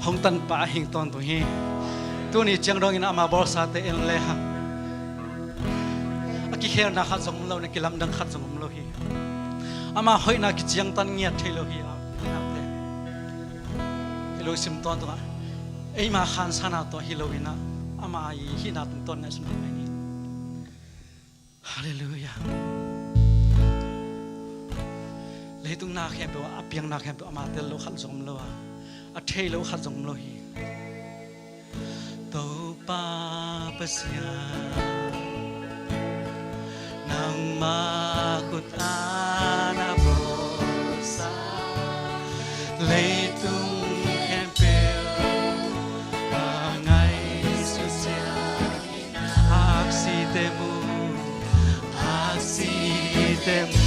hong tanpa a hing tawntung hi. Tuni ciang dongin ama bawlsate en le hang, a kikhelna khat zong om lo, na kilamdang khat zong om lo hi. Ama hoihna kiciangtan ngiat thei lo hi. Hi lo sim tawntungah eima khansana tawh hi loinah ama i hihna tungtawn ngaihsun thei mai ni. Halleluiah. Leitung na khempeuh ah a piang na khempeuh ama tel lo khat zong om lo a, a thei lo khat zong om lo hi. Topa Pasian, nangma khut a na bawlsa leitung khempeuh a ngaihsut ciang aksite mu, aksite mu,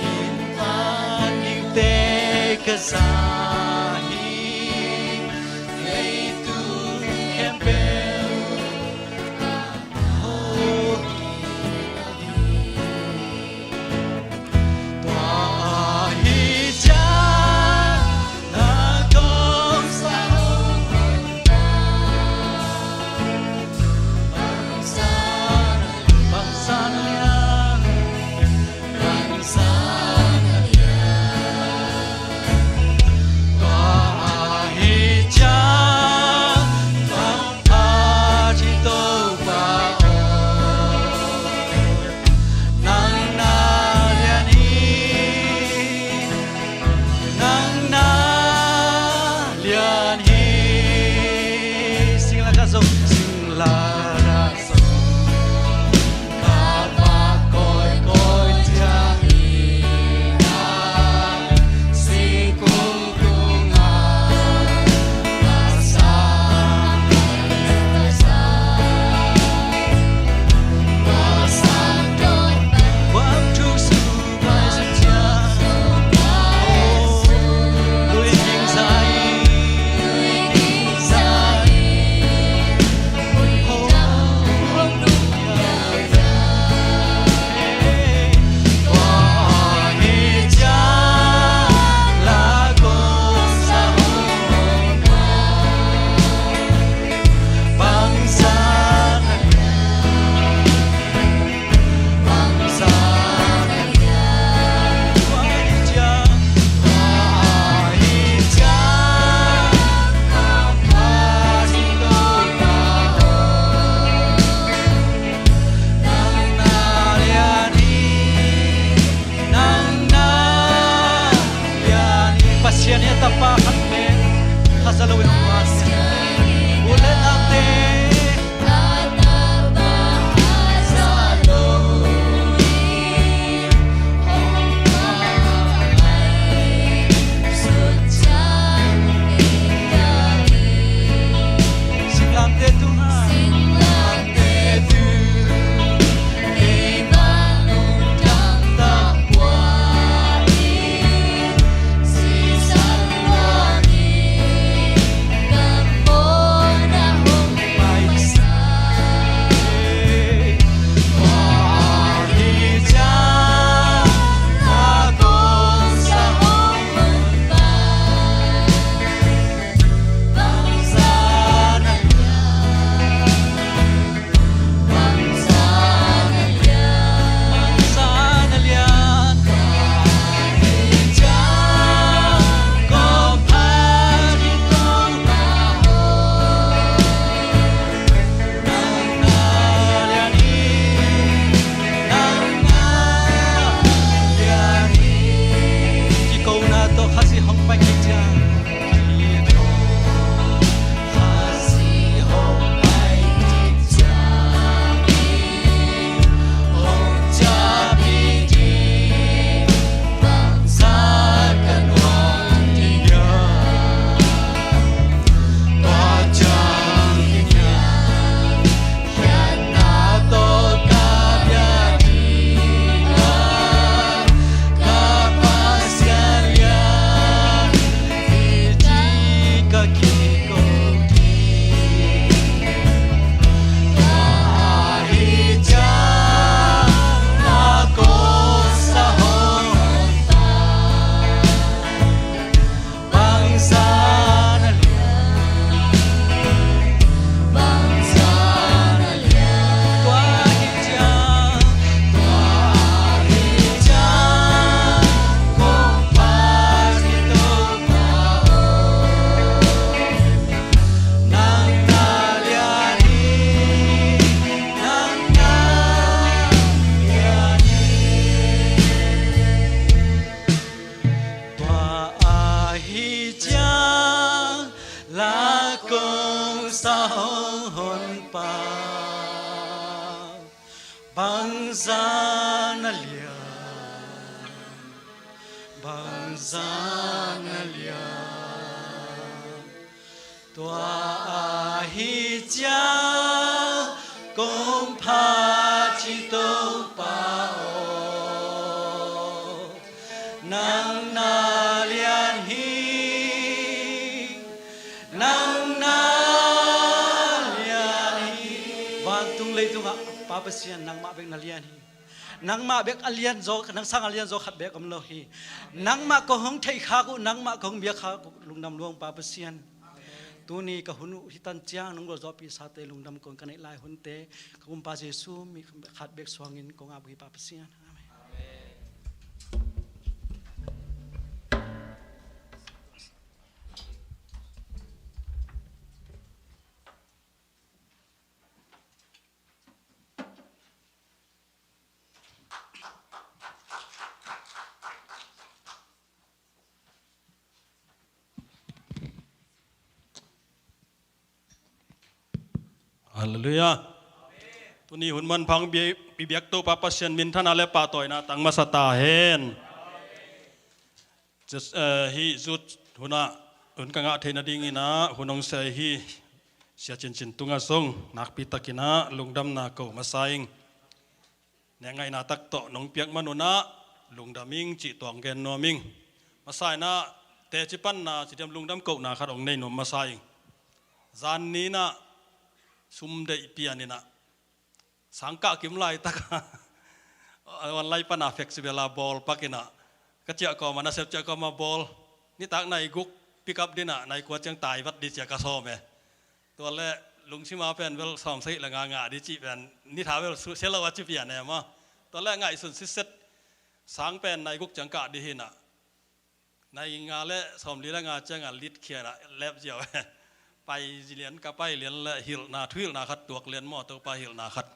in pan dingte ka za hi. Leitung khempeuh a ho hi. Tua ahi ciang na kong sa hong Nang na lian hi. Singla ka zong, singla ka zong, ka pa koi koi ciang hi na, singkung tung a ka sang, ka sang. Pasian i a tapa khat pen khaza lo in hong Pasian. U le naute, singlamteh tungah, singlamteh tungah. Hong Honpa, bangzah na lian, bangzah na lian. Tua ahi ciang kong phat hi Topa aw, nang na lian hi, nang na lian hi. Vantung leitungah Pa Pasian, nangmah bek na lian hi. Nangmah bek a lianzaw, nang sang a lianzaw khat bek om lo hi. Nangmah kong hong theihkhak uh, nangmah kong hong biakkhak uh, lungdam luang Pa Pasian. Tuni ka hun uh hi tan ciang nong gualzawhpih sate lungdam kong ka neih lai hunte, ka Kumpa Jesu min khat bek suangin kong ap uh hi Pa Pasian. Amen. Halleluiah. Tuni hun manpha hong pi biak Topa Pasian minthanna le pahtawina tang masa ta hen. Just, eh, hih zut hunah hun ka ngah theih nadingin ah hun hong sia hi. Sia Cincin tungah zong nakpi takin ah lungdamna ko masa ing. Neng ngaihna tak tawh nong piak man un ah lungdam ing cih tuang gen nuam ing. Masa in ah teci panna ci diam, lungdam kohna khat hong nei nuam masa ing. Zan ni in ah sum deih pian in ah sangkah kim laitak a online pan a flexible a ball pak in ah ka ciah kawm a, nasep ciah kawm a ball, nitak nai guk pick up ding a nai kua ciang tai vat ding ci-a ka sawm e. Tua leh lungsim a pen bel sawm sagih le nga ngah ding cih pen ni tha bel sia lo a ci pian e maw. Tua leh ngaihsun sitset, sang pen nai guk ciang kah ding hi in ah nai nga le sawmli le nga ciang a lit khia in ah lep ziau e. Pai zi lian, ka pai lian le hilhna, thuhilhna khat tuak lian maw, Topa hilhna khat.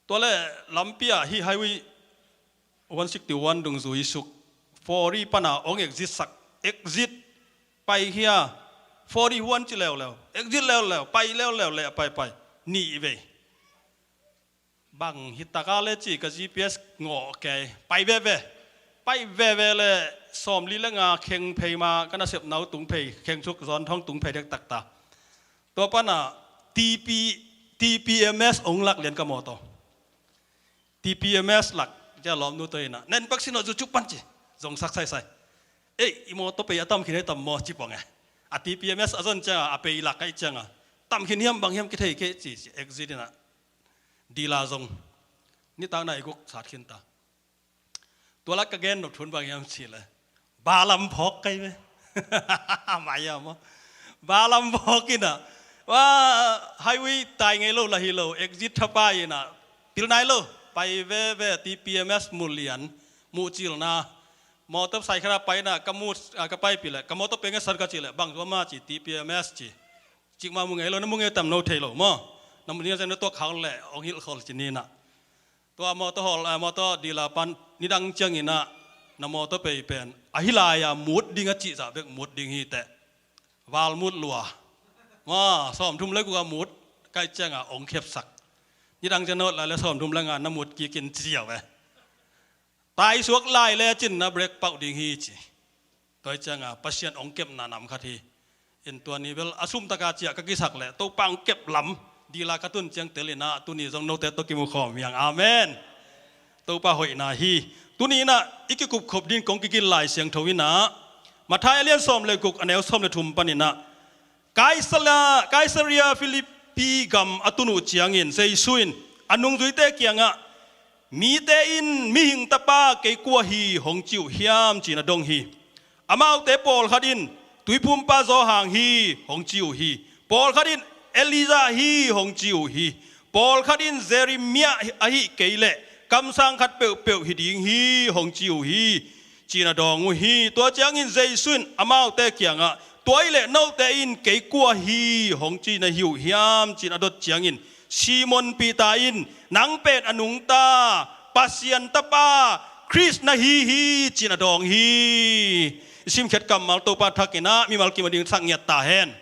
Tua leh lampi ah hih highway one sixty one dungzui suk, forty pan a hong exit sak, exit, paikhia, forty one ci leuleu, exit leuleu, pai leuleu leh paipai nih vei. Bang hi tak a le ci ka G P S ngawh kei, pai veve. Pai veve leh sawmli le nga kheng phei ma, ka nasepna uh tung phei, kheng suk zawn thawng tung phei dektak ta. Tua pan a T P, T P M S hong lak lian ka mawtaw. T P M S lak, cia lawmnu tawh in ah, "Nen pak sin aw, zu cuk pan," ci. Zongsak saisai. "Ei, i mawtaw pei a tam khin ei tam maw?" ci pong e. A T P M S a zon ciang a, a pei lak ka hih ciang a, "Tam khin hiam, bang hiam kithei kei," ci, ci. Exit in ah dila zong nitak nai guk sat khin ta. Tua lak ka gen nop thu in bang hiam cih leh, balam phawk kei ve. Mai a maw, balam phawk in ah, wa, highway tai ngei lo lah hi lo, exit thapai in ah, pil nai lo, pai veve. T P M S mu lian, muh cilna. Mawtaw sai khat a pai in ah ka mu, ah, ka paipih leh, ka mawtaw pei ngetsan ka cih leh, "Bang tua ma?" ci, "T P M S," ci. "Cikmah mu ngei lo, na mu ngei tam no thei lo maw. Na mu ngei ciang na tuak khak leh hong hilh khol," ci ni in ah. Tua mawtaw hawl, eh, mawtaw dila pan nidang ciang in ah na mawtaw pei pen a hi lai a mut ding a cih zah bek mut ding hi teh. Val mut lua. Maw, sawmthum le guk a mut ka hih ciang a hong khepsak. Nidang ciang na ot lai leh sawmthum le nga na mut kik in ci ziau e. Tai suak lai lecin na brake pauh ding hi ci. Tua hih ciang a Pasian hong kepna nam khat hi. In tua ni bel a sum tak a ciah ka kisak leh Topa hong kep lam dila ka tun ciang tel in ah tuni zong note tawh kimu khawm hi hang. Amen. Topa hoihna hi. Tuni in ah i kikupkhop ding kong kigin Lai Siangtho in ah Matthai a lian sawm le guk, a neu sawm le thum pan in ah Kaisaria, Kaisaria Philippi gam a tun uh ciangin Jesu in a nungzuite kiangah, "Mite in Mihing Tapa kei kua hi hong ci uh hiam?" ci-in a dong hi. Amaute pawlkhat in, "Tuiphumpa Johan hi," hong ci uh hi. Pawlkhat in, "Elijah hi," hong ci uh hi. Pawlkhat in, "Jeremiah ahih kei leh kamsang khat peuhpeuh hi ding hi," hong ci uh hi, ci-in a dawng uh hi. Tua ciangin Jesu in amaute kiangah, "Tua ahih leh note in kei kua hi hong ci na hi uh hiam?" ci-in a dot ciangin Simon Peter in, "Nang pen a nungta Pasian Tapa Khrist na hi hi," ci-in a dawng hi. I simkhiat kammal Topa thak in ah mimal kim a ding thak ngiat ta hen.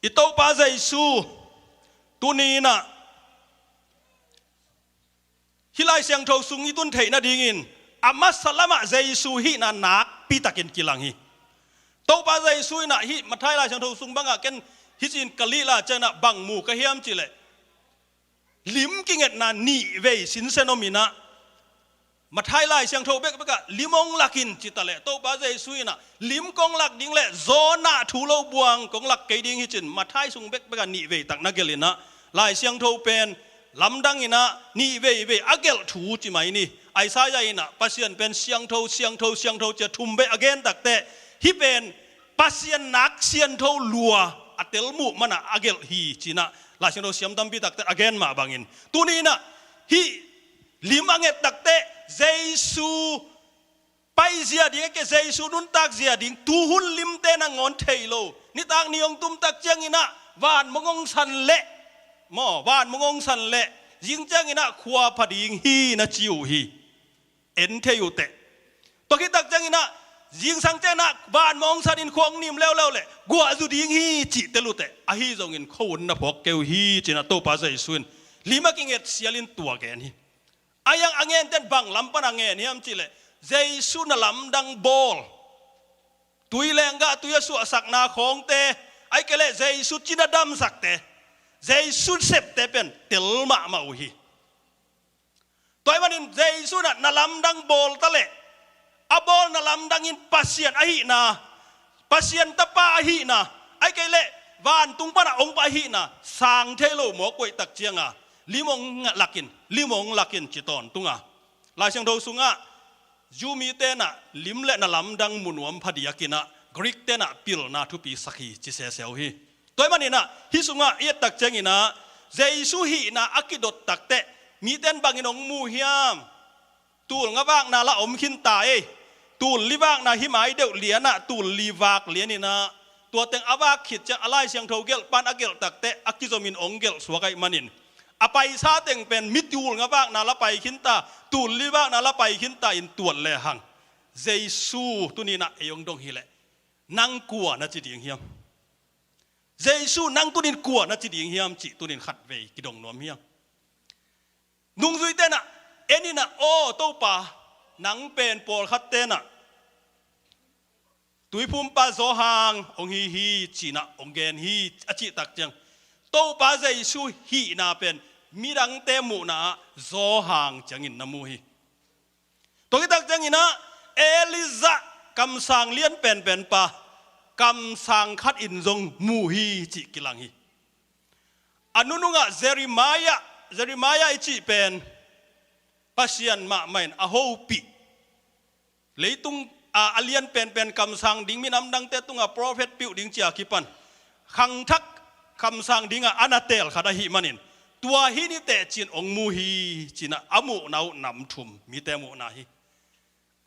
I Topa Jesu tuni inah hih Lai Siangtho sung i tun theih nadingin a masa lamah Jesu hihna nakpi takin kilang hi. Topa Jesu inah hih Matthai Lai Siangtho sung bangah ken hih cin ka lih la cianginah bang mu ka hiam cihleh, lim kingetna nih vei sinsen om inah, Matthai Lai Siangtho bekbekah lim hong lakin ci taleh, Topa Jesu inah lim kong lak ding le Jonah thu lo buang kong lak kei ding hi cin Matthai sung bekbekah nih vei tak na gelh inah, Lai Siangtho pen lamdang inah nih vei vei a gelh thu ci mai ni. Isaiah inah Pasian pen siangtho, siangtho, siangtho cia thum vei a gen takteh, hih pen Pasian nak siangtho lua a tel muh manah a gelh hi cinah Lai Siangtho siam tampi takte a gen mah bangin, tuni inah hih lim a nget takteh Jesu paizia ding, a ke Jesu nuntakzia ding, tuhun limte nangawn thei lo, nitak ni hong tumtak cianginah van mong hong san leh, maw, van mong hong san leh zing cianginah khua pha ding hi na ci uh hi. En thei uh teh. Tua khit tak cianginah zingsang cianginah van mong sanin khua hong nim leuleu leh guah zu ding hi cih tel uh teh. Ahi zongin khuavun na phawk kei uh hi cinah Topa Jesu in lim a kinget sialin tua gen hi. A yang a ngenten bang lam pan a ngen hiam cihleh, Jesu na lamdang bawl, tui lenggah tui a suahsakna khawngte, ahih kei leh Jesu cina damsakte, Jesu septe pen tel mahmah uh hi. Tua ahih manin Jesu na, na lamdang bawl taleh, a bawlna lamdangin Pasian ahihna, Pasian Tapa ahihna, ahih kei leh vantung pana hong pai ahihna sang thei lo mawk uh ahih tak cianga lim hong lakin, lim hong lakin ci tawntunga. Lai Siangtho sungah Jew mite nah lim le na lamdang mu nuam phadiakinah Greek tenah pilna thupi sak hi ci sese uh hi. Tua ahih maninah hih sungah i et tak cianginah Jesu hihna a kidot takteh miten bangin hong mu hiam? Tul nga vakna la om khinta ei. Tul li vakna hih mai deuh lianah tul li vak lianinah tua teng a vak khit ciang a Lai Siangtho gelh pan a gelh takteh a kizomin hong gelh suak ahih manin a paisa teng pen mi tul nga vakna la pai khinta, tul li vakna la pai khinta in tuat lehang Jesu tuninah ei hong dong hileh nang kua na ci ding hiam? Jesu nang tunin kua na ci ding hiam cih tunin khatvei kidong nuam hiam? Nungzui tenah eninah aw Topa, nang pen pawlkhat tenah Tuiphumpa Johan hong hi hi cinah hong gen hi a cih tak ciang Topa Jesu hihna pen midangte muhna ah Johan ciangin na mu hi. Tua khit tak cianginah Elijah kamsang lian penpenpa kamsang khat in zong mu hi cih kilang hi. A nunungah Jeremiah, Jeremiah i cih pen Pasian mahmah in a hopih, leitung a, a lian penpen kamsang ding minam dangte tungah profet piuh ding cia kipan khangthak kamsang dingah a na teel khat ahih manin tua hi ni teh cin hong mu hi cinah a muhna uh nam thum mite muhna hi.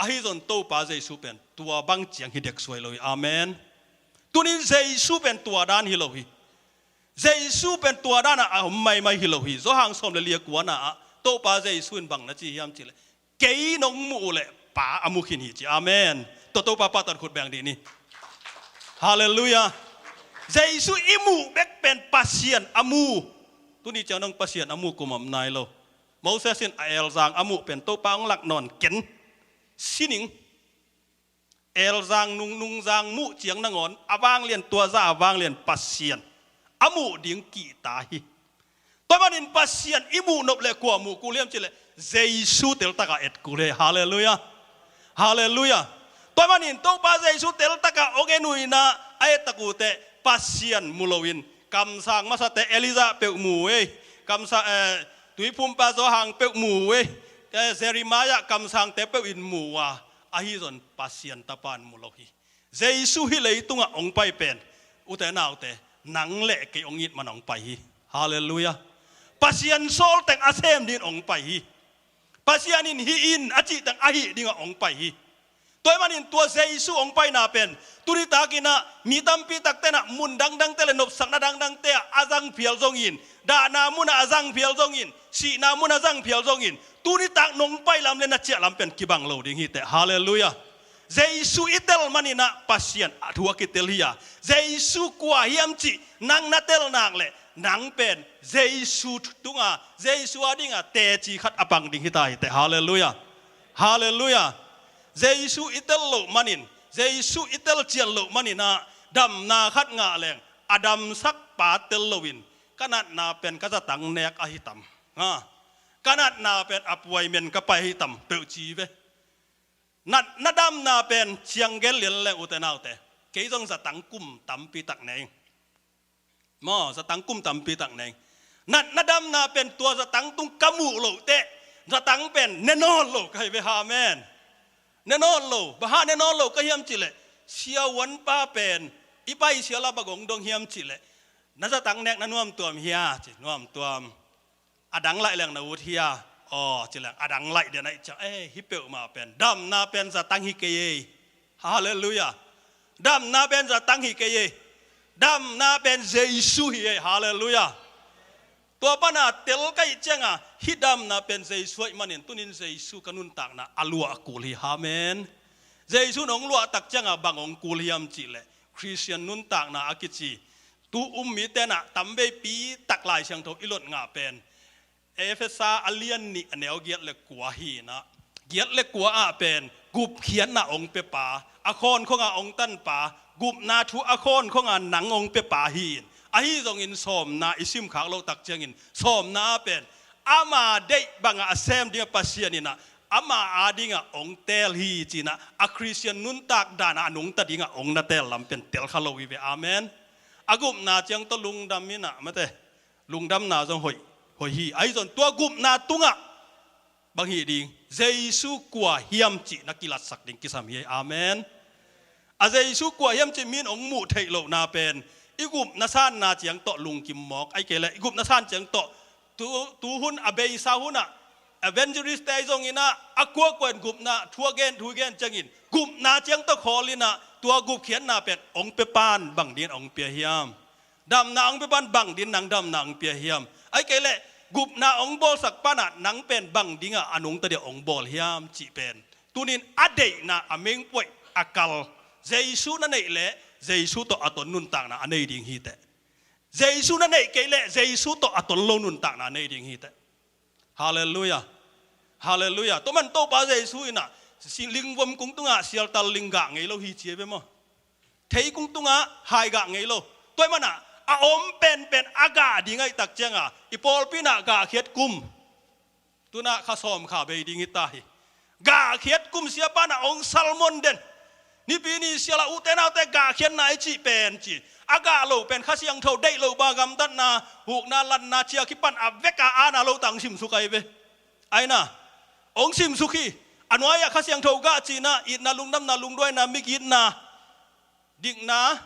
Ahi zong Topa Jesu pen tua bang ciang hi dek suai lo hi. Amen. Tunin Jesu pen tua dan hi lo hi. Jesu pen tua danah a om maimai hi lo hi. Johan sawm le li a kuana ah Topa Jesu in bang na ci hiam cihleh, kei nong muh uh leh Pa a mu khin hi ci. Amen. Tua Topa pahtawn khut beng dih ni. Halleluiah. Jesu i muh bek pen Pasian a mu. Tuni ciang dong Pasian a mu kum om nai lo. Moses in a elzang a muh pen Topa hong lak nawn ken sining. Elzang nung, nungzang muh ciang nangawn a vanglian tua za a vanglian Pasian a muh ding kihta hi. Tua manin Pasian i muh nop le kua muh kul hiam cihleh Jesu teltakah et kul hi. Halleluiah. Halleluiah. Tua manin Topa Jesu teltakah hong en uh inah a ettak uh teh Pasian mu loin kamsang masate Elijah peuh mu uh ei. Kamsang, eh, tuiphumpa Johan peuh mu uh ei. Eh, Jeremiah kamsangte peuh in mu uh a, ahi zong Pasian Tapa in mu lo hi. Jesu hih leitungah hong pai pen ute naute nang le kei hong it man hong pai hi. Halleluiah. Pasian sawlteng a sem dingin hong pai hi. Pasian in hih in a cihteng a hih dingah hong pai hi. Tua ahih manin tua Jesu hong paina pen tuni takinah mi tampi taktenah mun dangdangte le nopsakna dangdangte ah a zang phial zongin, dahna munah a zang phial zongin, sihna munah a zang phial zongin, tuni tak nong pai lam le na ciah lam pen kibang lo ding hi teh. Halleluiah. Jesu i tel manin ah Pasian a thu a kitel hi a, Jesu kua hiam cih nang na tel nak leh nang pen Jesu tunga, Jesu a dinga teci khat a pang ding hi ta hi teh. Halleluiah. Halleluiah. Jesu i tel loh manin, Jesu i tel cian loh manin ah damna khat ngah leng a damsak pa tel loin, ka natna pen ka zatang nek ahi tam, ha, ka natna pen appointment ka pai ahi tam peuh ci ve. Natna damna pen ciang gen lian leng, ute naute, kei zong zatang kum tampi tak nei. Maw, zatang kum tampi tak nei. Natna damna pen tua zatang tung ka muh loh teh, zatang pen ne nawn lo ka hi ve. Amen. Ne nawn lo. Bang hang ne nawn lo ka hiam cih leh, siavuanpa pen i pai sial a bang hong dong hiam cih leh, na zatang nek na nuamtuam hia ci, nuamtuam. A dang laih leng na ut hia? Aw ci leng a dang laih den ahih ciang, eh, hih peuhmah pen damna pen zatang hi kei ei. Halleluiah. Damna pen zatang hi kei ei. Damna pen Jesu hi ei. Halleluiah. Tua pana tel ka hih cianga hih damna pen Jesu ahih manin tunin Jesu ka nuntakna a luah kul hi. Amen. Jesu in hong luah tak cianga bang hong kul hiam cih leh, Khristian nuntakna a kici tu um mite in ah tamveipi tak Lai Siangtho i lot ngah pen Efesa a lian nih a neu giat le kua hi in ah, giat le kua ah pen gupkhiatna hong pia pa, a khawnkhong a hong tan pa, gupna thu a khawnkhong a nang hong pia pa hi in, ahi zongin sawmna i simkhak loh tak ciangin sawmna ah pen ama deih bangah a sem dingah Pasian in ah ama a dingah hong teel hi ci in ah, a Khristian nuntak dan ah a nungta dingah hong na teel lam pen tel kha lo hi ve. Amen. A gupna ciang tawh lungdam in ah, mate, lungdamna zong hoih, hoih hi. Ahi zong tua gupna tungah bang hi ding, Jesu kua hiam cih na kilatsak ding kisam hi. Amen. A Jesu kua hiam cih mi in hong muh theih lohna pen i gupna sanna ciang tawh lungkim mawk, ahih kei leh i gupna san ciang tawh tu, tu hun a beisa hunah evangelist te ahi zongin ah a kuakua in gupna thu a gen, thu a gen ciangin gupna ciang tawh khawl in ah tua gupkhiatna pen hong pia pan bang dingin hong pia hiam? Damna hong pia pan bang dingin nang damna hong pia hiam? Ahih kei leh gupna hong bawlsak pana nang pen bang dingah a nungta dingah hong bawl hiam cih pen tunin a deihna a mengpuaih a kal, Jesu na neih leh Jesu tawh a ton nuntakna a nei ding hi teh. Jesu na neih kei leh Jesu tawh a ton lo nuntakna a nei ding hi teh. Halleluiah. Halleluiah. Tua man Topa Jesu in ah si-, lingvom kung tungah sialtal ling gah ngei lo hi ci hi ve maw? Thei kung tungah hai gah ngei lo. Tua ahih manah a om penpen a gah ding ahih tak cianga i pawlpi in ah gahkhiat kum, tu-in ah kha sawm kha bei ding hi ta hi. Gahkhiat kum siapa in ah hong sermon den. Nipi ni sial ah ute naute gahkhiatna i cih pen ci, a gah lo pen Kha Siangtho deih loh bang gamtatna, hukna, lanna, ciah kipan a vek a ana lo tang simsuk ahi ve. Aina hong simsuk hi. A nuai-ah Kha Siangtho gah cihna, itna, lungdamna, lungduaina, migitna, dikna,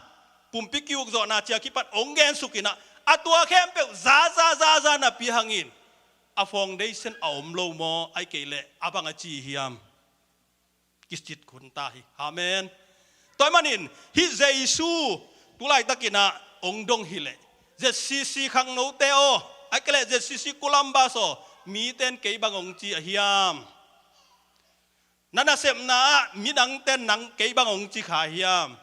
pumpi ki-ukzawhna, ciah kipan hong gensuk in ah, a tua khempeuh zaza zaza napi hangin a foundation a om lo maw, ahih kei leh a bang a ci hiam? Kicit khun ta hi. Amen. Tua ahih manin hih Jesu tu laitakin ah hong dong hi leh, Z C C khangnote aw, ahih kei leh Z C C Columbus aw, mite in kei bang hong ci a hiam? Na nasepna ah midangte in nang kei bang hong ci kha hiam?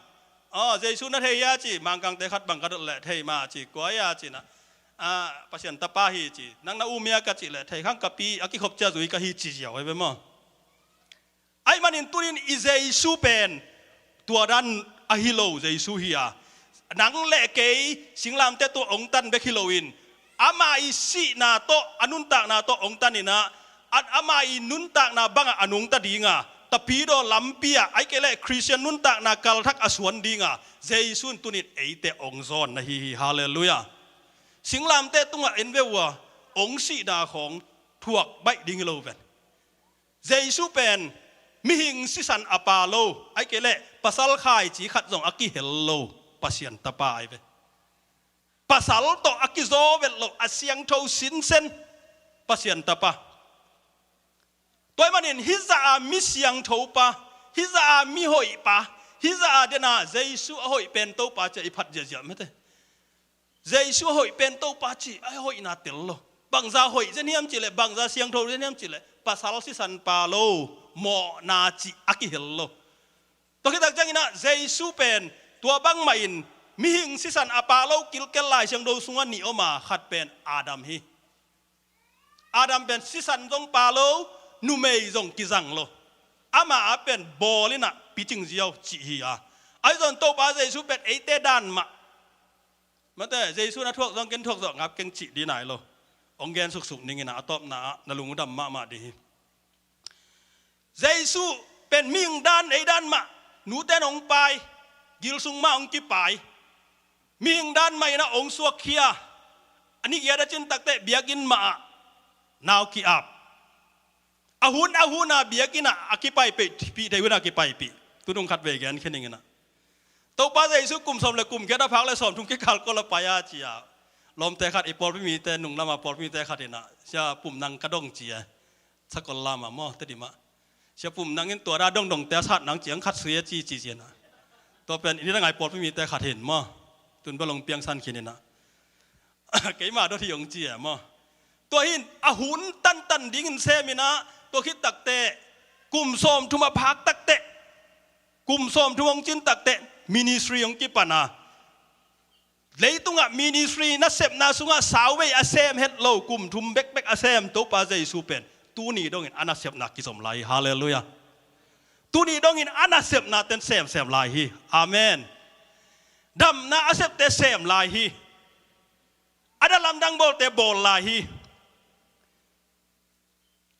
Aw, Jesu na thei hia ci, Mangkangte khat bang ka dot leh thei mah ci, kua hia ci-in ah, ah, Pasian Tapa hi ci, nang na um hia ka cih leh thei khang, ka pi a kikhop ciah zui ka hi ci ziau ahi ve maw? Ahih manin tunin i Jesu pen tua dan ahi lo Jesu hi a, nang le kei singlamteh tungah hong tan bek hi loin, ama i sihna tawh, a nuntakna tawh hong tan in ah, a, ama i nuntakna bangah a nungta dinga, tapidaw lampi ah, ahih kei leh Khristian nuntakna kalthak a suan dinga Jesu in tunin eite hong zawn na hi hi. Halleluiah. Singlamteh tungah en ve uh a, hong sihna khawng thuak baih ding hi lo ven. Jesu pen mihing sisan a pa lo, ahih kei leh pasal khaici khat zong a kihel lo Pasian Tapa ahi ve. Pasal tawh a kizaw vet lo, a siangtho sinsen Pasian Tapa. Tua ahih manin hih zah a mi siangtho pa, hih zah a mi hoih pa, hih zah a den a Jesu a hoih pen Topa ci-a i phat ziahziah mate. Jesu a hoih pen Topa ci a hoihna tel lo. Bangza hoih zen hiam cih leh, bangza siangtho zen hiam cih leh, pasal sisan pa lo, mawhna cih a kihel lo. Tua khit tak ciangin ah Jesu pen tua bangmah in mihing sisan a pa lo kilkel Lai Siangtho sungah nih om a, khat pen Adam hi. Adam pen sisan zong pa lo, numei zong kizang lo. Amah a pen bawl in ah picing ziau cih hi a. Ahi zong Topa Jesu pen eite dan mah. Mate, Jesu na thuak zong ken thuak zawh ngap keng cih ding nai lo. Hong gen suksuk ning in ah, a tawpna ah na lungdam mahmah ding hi. Jesu pen mihing dan, ei dan mah, nute in hong pai, gil sung mah hong kipai. Mihing dan mah in ah hong suakkhia. A ni giat a cin takteh biakinn mah ah nau ki-ap. A hun a hun a biakinn ah a kipaipih, pih thei hun a kipaipih. Tunung khat vei gen khin ning in ah. Topa Jesu kum sawm le kum giat a phak le sawmthum kikal kol a pai a ci a. Lawmte khat i pawlpi mite, nung lam a pawlpi mite khat in ah, Sia Pum Nang ka dong ci a. Sakol lam a maw, Tedim ah. Sia Pum Nang in tua da dongdongte a sat nang ciang khat sui a ci ci ci in ah. Tua pen i ni dang a i pawlpi mite khat hi in maw. Tun bel hong piangsan khin in ah. Keima dot hi hong ci a maw. Tua hi in a hun tantan dingin sem in ah, tua khit takteh kum sawmthum a phak takteh, kum sawmthum hong cin takteh ministry hong kipan a. Leitungah ministry nasepna sungah sauvei a sem het lo, kum thum bekbek a sem Topa Jesu pen tuni dongin a nasepna kizom lai hi. Halleluiah. Tuni dongin a nasepnate'n semsem lai hi. Amen. Damna a septe sem lai hi. A na lamdang bawlte bawl lai hi.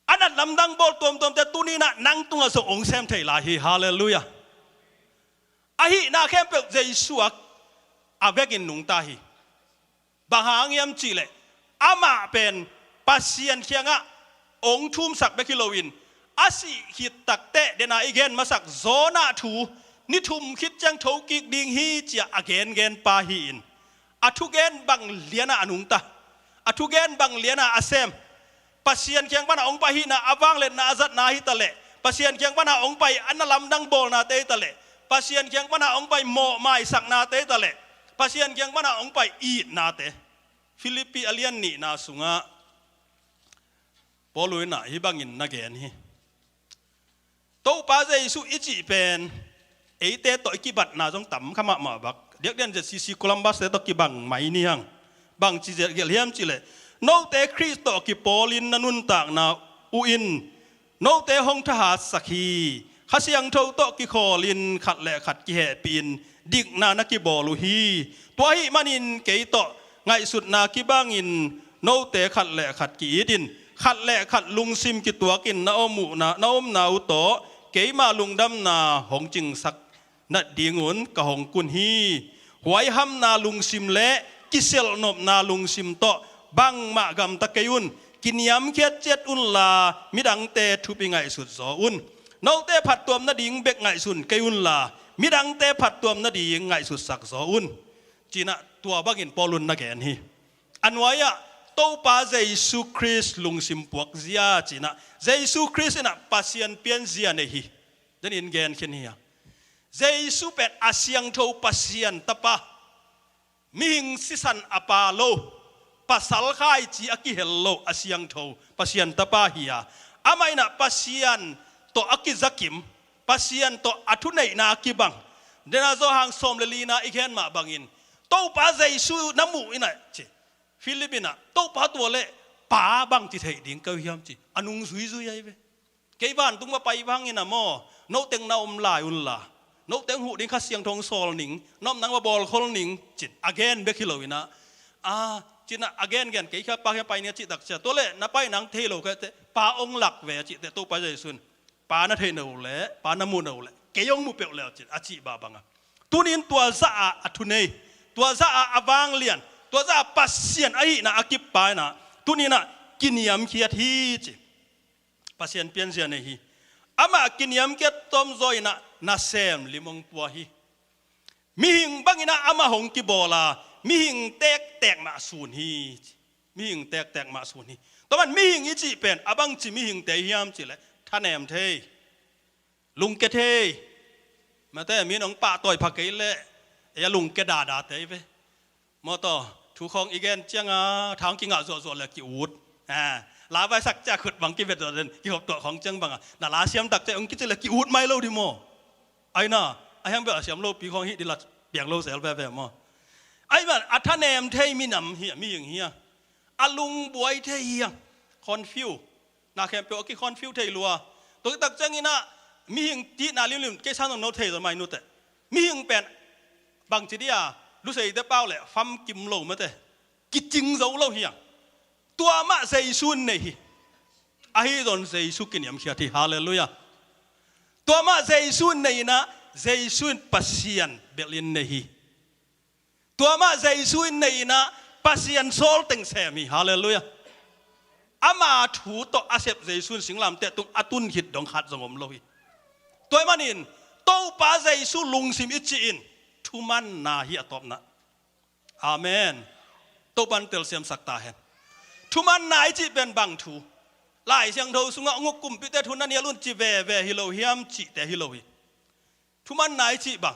A na lamdang bawl tuamtuamte tuni in ah nang tungah zong hong sem thei lai hi. Halleluiah. Ahihna khempeuh Jesu ah a vekin nungta hi. Bang hang hiam cih leh amah pen Pasian kiangah hong thumsak bek hi loin, a sih khit takteh, den a i gen masak Jonah thu, ni thum khit ciang thokik ding hi ci a a gengen pa hi in, a thugen bang lian a a nungta, a thugen bang lian a a sem. Pasian kiang pan a hong pai ahihna, a vangliatna a zatna hi ta leh, Pasian kiang pan a hong pai a na lamdang bawlnate hi ta leh, Pasian kiang pan a hong pai mawhmaisaknate hi ta leh, Pasian kiang pan a hong pai itnate. Philippi a lian nihna sungah Paul in ah hih bangin na gen hi. Topa Jesu i cih pen eite tawh i kibatna zong tam kha mahmah bak. Diakdiak Z C C Columbus te tawh kibang mai ni hang. Bangci gelh hiam cih leh, note Khrist tawh kipawlin na nuntakna uh in note hong thahatsak hi. Kha Siangtho tawh kikhawlin khat le khat kihehpihin dikna na kibawl uh hi. Tua ahih manin kei tawh ngaihsutna kibangin note khat le khat ki-itin, khat le khat lungsim kituakin na om uhna, na omna uh tawh keima lungdamna hong cingsak nadingun ka hong kun hi. Huaihamna lungsim le kiselhnopna lungsim tawh bangmah gamta kei un. Kiniamkhiat ciat unla midangte thupi ngaihsut zaw un. Note phattuam nading bek ngaihsun kei unla midangte phattuam nading ngaihsutsak zaw un. Ci-in ah tua bangin Paul in na gen hi. A nuai-ah Topa Jesu Khrist lungsim puakzia ci-in ah, Jesu Khrist in ah Pasian pianzia nei hi. Denin gen khin hi a. Jesu pen a siangtho Pasian tapa, mihing sisan a pa lo, pasal khaici a kihel lo a siangtho Pasian tapa hi a. Amah in ah Pasian tawh a kizakim, Pasian tawh a thuneihna a kibang. Den a Johan sawm le lina i gen mah bangin, Topa Jesu na muh in ah ci, Philip in ah, Topa tua leh Pa bangci theih ding ka hi hiam ci, a nung zuizui ahi ve. Kei vantung va pai vangin ah maw, noteng na om lai unla, noteng huh ding Kha Siangtho hong sawl ning, na om nang va bawlkhol ning, ci-in a gen bek hi lo in ah, a, ci-in ah a gengen kei kha Pa kiang pai ning a cih tak ciang, tua leh na pai nang thei lo kha teh, Pa hong lak ve a cih teh, Topa Jesu in, Pa na theih na uh leh, Pa na muh na uh leh kei hong mu peuh le uh ci-in a cih bangbang a. Tuni in tua zah a a thunei, tua zah a a vanglian, tua zah a Pasian ahihna a kip pa in ah tuni in ah kiniamkhiat hi ci. Pasian pianzia nei hi. Amah kiniamkhiat tawmzaw in ah nasem lim hong pua hi. Mihing bangin ah amah hong kibawl a, mihing tektek mah sun hi. Mihing tektek mah sun hi. Tua man mihing i cih pen a bangci mihingte hiam cih leh, thanem thei, lungke thei. Mate, mi in hong pahtawi pha kei leh, ei a lungke dadate hi ve. Maw taw, thu khawng i gen ciang a, tha hong kingah zuahzuah leh ki-ut. A, la vaisak ciang khut bang kivet zuah den, kihoptuah khawng ciang bang a, na la siam tak ciang hong kici leh ki-ut mai lo ding maw. Aina, a hiang bel a siam lopi khong hi dila piang lo sel veve maw. Ai man, a thanem thei minam hi, mihing hi a. A lungbuai thei hi a. Confuse. Na khempeuh a ki confuse thei lua. Tua tak ciangin ah, mihing tihna limlim, kei sang no thei zo mai nute. Mihing pen, bangci dia, luseite pau le, fam kim lo mate. Kicing zo lo hi a. Tua mah Jesu in nei hi. Ahi zon Jesu kiniamkhiat hi. Halleluiah. Tua mah Jesu in nei inah, Jesu in Pasian belh in nei hi. Tua mah Jesu in nei inah, Pasian sawl teng sem hi. Halleluiah. Ama thu tawh a sep Jesu in singlamteh tung a tun khit dong khat zong om lo hi. Tua ahih manin, Topa Jesu lungsim i cih in, thumanna hi a tawpna. Amen. Topan telsiamsak ta hen. Thumanna i cih pen bang thu? Lai Siangtho sungah hong uk kumpite thu na nial un ci veve hi lo hiam cihte hi lo hi. Thumanna i cih bang?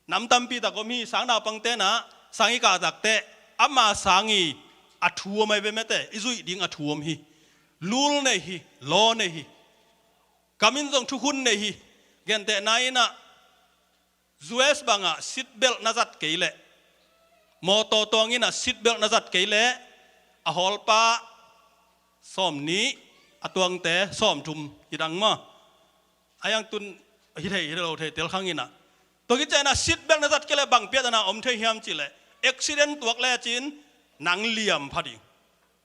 Nam tampi tak om hi, sang naupangte na, sang i kah takte, ama sang i a thu om ai ve mate, i zuih ding a thu om hi. Lul nei hi, law nei hi. Kamin zong thukhun nei hi. Gentehna inah, U S bangah seat belt na zat kei leh, mawtaw tuang inah seat belt na zat kei leh, a hawlpa sawm nih, a tuangte sawm thum hi dang maw. A hiang tun hi thei, hi lo thei tel khang inah. Tua khit ciangin ah seat belt na zat kei leh bang piatana om thei hiam cih leh, accident tuak lecin nang liam pha ding.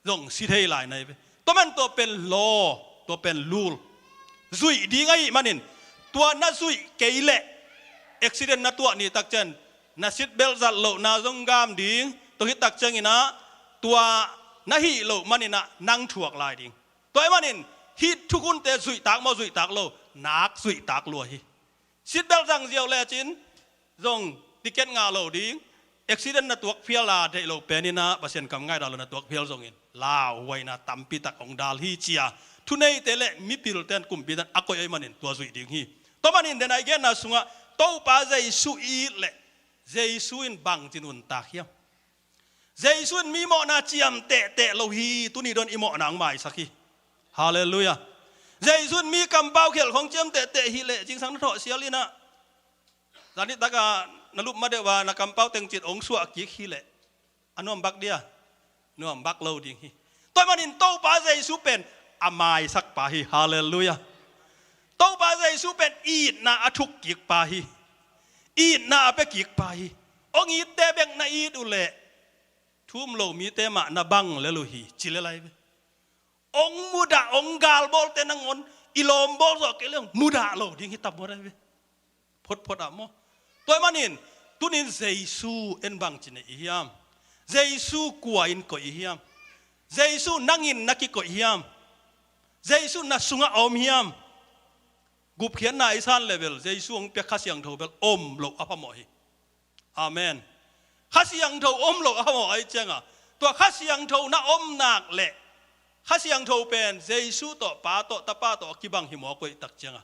Zong si thei lai na hi ve. Tua man tua pen law, tua pen lul. Zuih ding ahih manin, tua na zuih kei leh accident na tuah ni tak ciang, na seat belt zat lohna zong gam ding, tua khit tak ciangin ah, tua na hih loh manin ah nang thuak lai ding. Tua ahih manin, hih thukhunte zuih tak maw, zuih tak lo, nak zuih tak lua hi. Seat belt zang ziau lecin, zong ticket ngah lo ding, accident na tuak phial a deih lo pen inah, Pasian kam ngaihdah lo na tuak phial zongin, lauhuaina tampi tak hong dal hi ci a, thuneite le mipilte in kumpite in a koih ahih manin tua zuih ding hi. Tua manin den a i genna sungah, Topa Jesu i it leh, Jesu in bangci nuntak hiam? Jesu in mi mawhna ciam tehteh lo hi, tuni don i mawhna hong maisak hi. Halleluiah. Jesu in mi kampau khialh khong ciam tehteh hi leh, zingsang na thawh sial inah, zan nitak a na lup ma deuh a, na kampau teng cit hong suah kik hi leh, a nuam bak dia? Nuam bak lo ding hi. Tua ahih manin Topa Jesu pen a maisak pa hi. Halleluiah. Topa Jesu pen itna a thuk kik pa hi. Itna a pia kik pa hi. Hong itte bek na it uh leh, thu um lo mite mah na bang lel uh hi, ci lel ai ve. Hong mudah, hong galbawlte nangawn i lawmbawl zawh kei leh hong mudah lo ding hi tam mawk ai ve. Photphot ah maw. Tua ahih manin, tunin Jesu en bangci nei i hiam? Jesu kua in koih i hiam? Jesu nangin na kikoih hiam? Jesu na sungah a om hiam? Gupkhiatna i san leh bel, Jesu hong pia Kha Siangtho bel om loh a phamawh hi. Amen. Kha Siangtho om loh a phamawh ahih cianga, tua Kha Siangtho na om nak leh, Kha Siangtho pen Jesu tawh, Pa tawh, Tapa tawh a kibang hi mawk uh ahih tak cianga,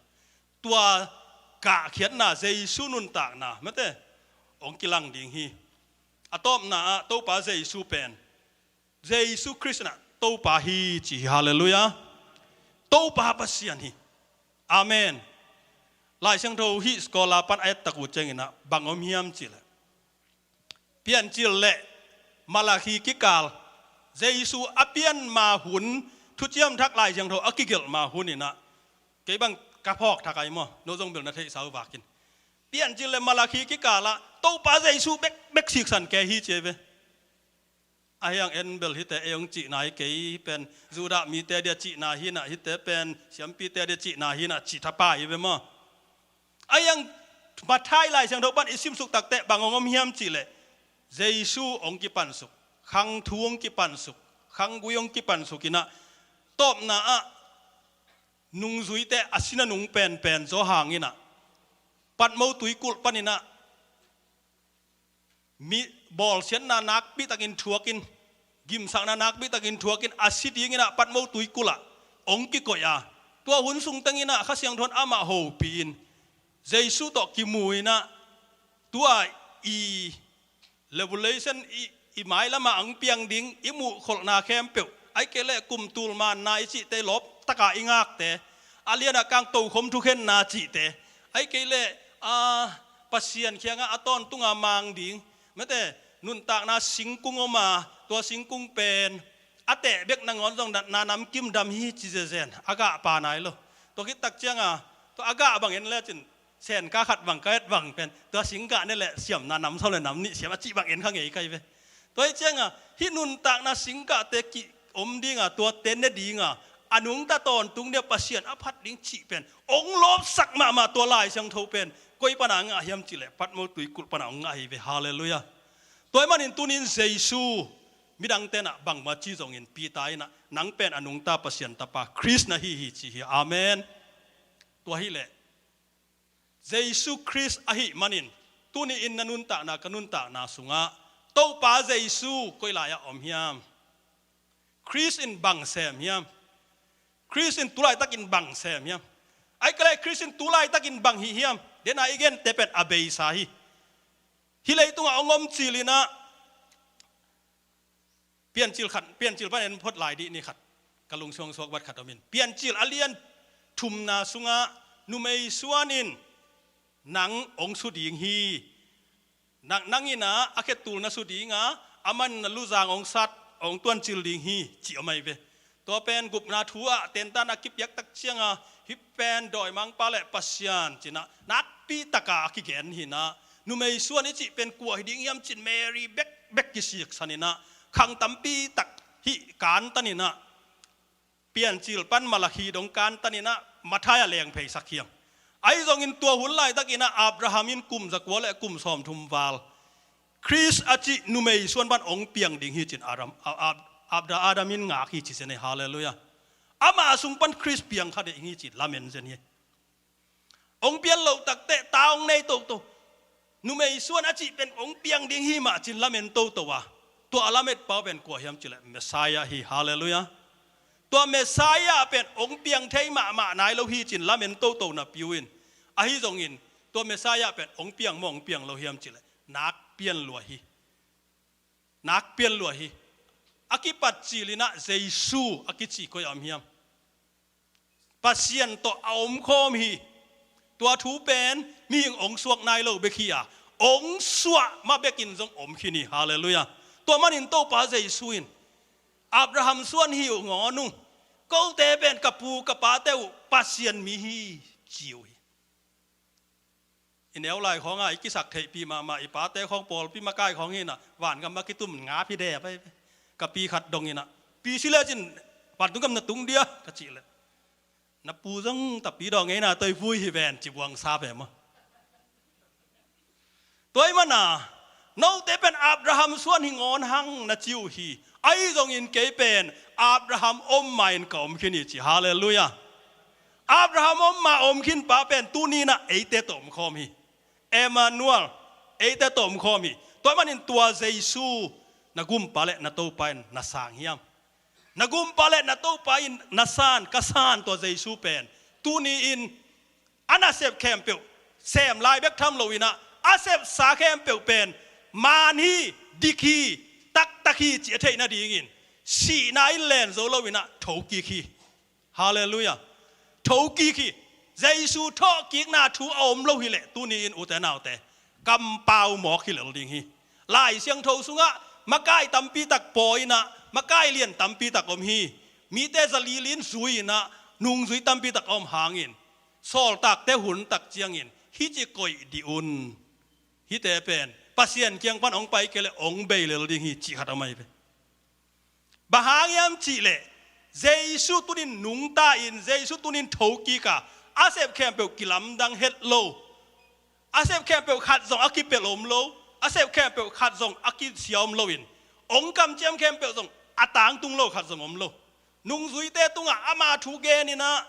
tua kahkhiatna, Jesu nuntakna mate, hong kilang ding hi. A tawpna ah Topa Jesu pen, Jesu Khrist in ah Topa hi ci hi. Halleluiah. Topa Pasian hi. Amen. Lai Siangtho hih scholar pan a et tak uh ciangin ah bang om hiam cih leh, Piancil le Malakhi kikal, Jesu a pian ma hun, thuciam thak Lai Siangtho a kigelh ma hun in ah, kei bang ka phawk thak ai maw, no zong bel na theihsa uh vakin. Piancil le Malakhi kikal ah Topa Jesu bekbek siksan kei hi ci hi ve. A hiang en bel hihte ei hong cihna hi kei pen, Judah mite dia cihna hi in ah, hihte pen siampite dia cihna hi in ah, cih thapa hi ve maw. A hiang Matthai Lai Siangtho pan i simsuk takteh bang hong om hiam cih leh, Jesu hong kipansuk, khang thu hong kipansuk, khang gui hong kipansuk in ah, tawpna ah nungzuite a sin a nung penpen zaw hang in ah, Patmo tuikulh pan in ah, mi bawlsiatna nakpi takin thuakin, gimsakna nakpi takin thuakin, a si dingin ah Patmo tuikulh ah hong kikoih a, tua hun sung teng in ah Kha Siangtho in amah hopih in, Jesu tawh kimu in ah, tua i Revelation i, i mailam ah hong piang ding i muhkholhna khempeuh, ahih kei leh kum tul manna i cihte, lawp taka i ngakte, a lian a kang tokhom thukhenna cihte, Ahih kei leh a, Pasian kiangah a tawntunga mang ding, mate, nuntakna singkung om a, tua singkung pen a teh bek nangawn zong natna namkim dam hi ci zenzen a gah pha nai lo. Tua khit tak cianga tua a gah bang en lecin senka khat bang ka et bang pen tua singkah ne leh siamna nam sawm le nam nih siam a cih bang en kha ngei kai ve. Tua hi cianga hih nuntakna singkahte ki om dinga tuate ne dinga a nungta tawntung dia Pasian a phat ding cih pen ong lawpsak mahmah tua Lai Siangtho pen koi pana ngah hiam cihleh Patmo tuikulh pana ong ngah hi ve. Halleluiah. Tua hi manin tunin Jesu midang tenah bangma ci zongin Peter inah nang pen a nungta Pasian tapa Khrist na hi hi ci hi. Amen. Tua hileh Jesu Khrist ahih manin tuni in na nuntakna ka nuntakna sungah Topa Jesu koi lai-ah om hiam? Khrist in bang sem hiam? Khrist in tulaitakin bang sem hiam? Ahih kei leh Khrist in tulaitakin bang hih hiam? Dena i gente pen a beisa hi. Hih leitungah ong om cilinah Piancil khat, Piancil pan en phot lai dih ni khat. Ka lungsuang suak bat khat om in. Piancil a lian thumna sungah numei suan in nang ong su ding hi. Nang, nang inah a khetul na su dinga, aman na luzang ong sat, ong tuancil ding hi, ci om ai ve. Tua pen gupna thu ah tentan a kipiak tak cianga hih pen dawimangpa le Pasian cinah nakpi taka a kigen hinah numei suan i cih pen kua hi ding hiam cin Mary bekbek kisiksan inah khang tampi tak hih kantan inah Piancil pan Malakhi dong kantan inah Matthai a leng pheisak hiam? Ahi zongin tua hun laitakinah Abraham in kum zakua le kum sawmthum val Khrist a cih numei suan pan ong piang ding hi cin Adam, a, a, Abda Adam in ngak hi ci zen hi. Halleluiah. Amah sung pan Khrist piang kha ding hi cin lamen zen hi. Ong pian loh takteh ta ong nei toto. Numei suan a cih pen ong piang ding hi mah cin lamen toto a, tua a lamet pau pen kua hiam cileh Messiah hi. Halleluiah. Tua Messiah pen ong piang thei mahmah nai lo hi cin lamen toto napi uh in, ahi zongin tua Messiah pen ong piang maw ong piang lo hiam cileh nak pian lua hi. Nak pian lua hi. A kipat cilinah Jesu a kici koi a om hiam? Pasian tawh a omkhawm hi. Tua thu pen mihing ong suak nai lo bek hi a, ong suah ma bekin zong om khin hi. Halleluiah. Tua manin Topa Jesu in Abraham suan hi uh ngawn ung, kote pen ka pu ka pate uh Pasian mi hi ci uh hi. I neu lai khawngah i kisak theihpih mahmah i pate khawng pawlpi makai khawng hinah vangam a kitum nga phi dep ai ve. Ka pi khat dong inah pi si lecin vantung gam na tung dia ka cih leh na pu zong tapi dawh ngeina toi vui hi ven ci buangsa ve maw? Tua i mana note pen Abraham suan hi ngawn hang na ci uh hi. Ahi zongin kei pen Abraham om ma in ka om khin hi ci. Halleluiah. Abraham om ma om khin pa pen tuninah eite tawh omkhawm hi. Emmanuel, eite tawh omkhawm hi. Tua manin tua Jesu na gumpa le na Topa in na sang hiam? Na gumpa le na Topa in na san, ka san tua Jesu pen tuni in a nasep khempeuh sem lai bek tham lo inah a sepsa khempeuh pen man hi, dik hi, taktak hi ci a theih nadingin sihna in len zo lo inah thokik hi. Halleluiah. Thokik hi. Jesu thawhkikna thu a om lo hileh tuni in ute naute kampau mawk hi lel ding hi. Lai Siangtho sungah makai tampi tak pawi inah makai lian tampi tak om hi. Mite zalilin zui inah nungzui tampi tak a om hangin sawltakte hun tak ciangin hih ci koih dih un. Hihte pen Pasian kiang pan ong pai kei le ong bei lel ding hi cih khat a om ai ve. Bang hang hiam cihleh Jesu tunin nungta in Jesu tunin thokik a, a sep khempeuh kilamdang het lo. A sep khempeuh khat zong a kipelh om lo. A sep khempeuh khat zong a kisia om loin ong kamciam khempeuh zong a tangtung lo khat zong om lo. Nungzuite tungah ama thu gen inah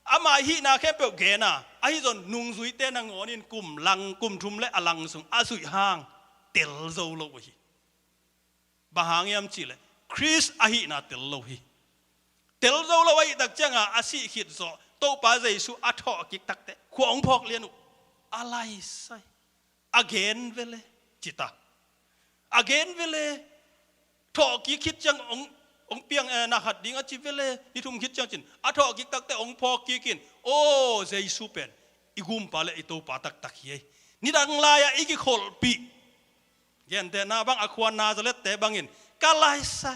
ama hihna khempeuh gen a, ahi zong nungzuite nangawn in kum lang, kum thum le a lang sung a zuih hang tel zo lo uh hi. Bang hang hiam cihleh Khrist ahihna tel lo hi. Tel zo lo ahih tak cianga a sih khit zawh Topa Jesu a thawhkik takteh khua ong phawk lian uh. A laisai a gen vele cita. A gen vele. Thawhkik khit ciang ong, ong piang, eh, na khat ding a ci vele. Ni thum khit ciang cin a thawhkik takteh ong phawkkik in, aw Jesu pen i gumpa le i Topa taktak hi ei. Nidang lai-ah i kikholhpih, gentehna bang a khua Nazareth-te bangin ka laisa,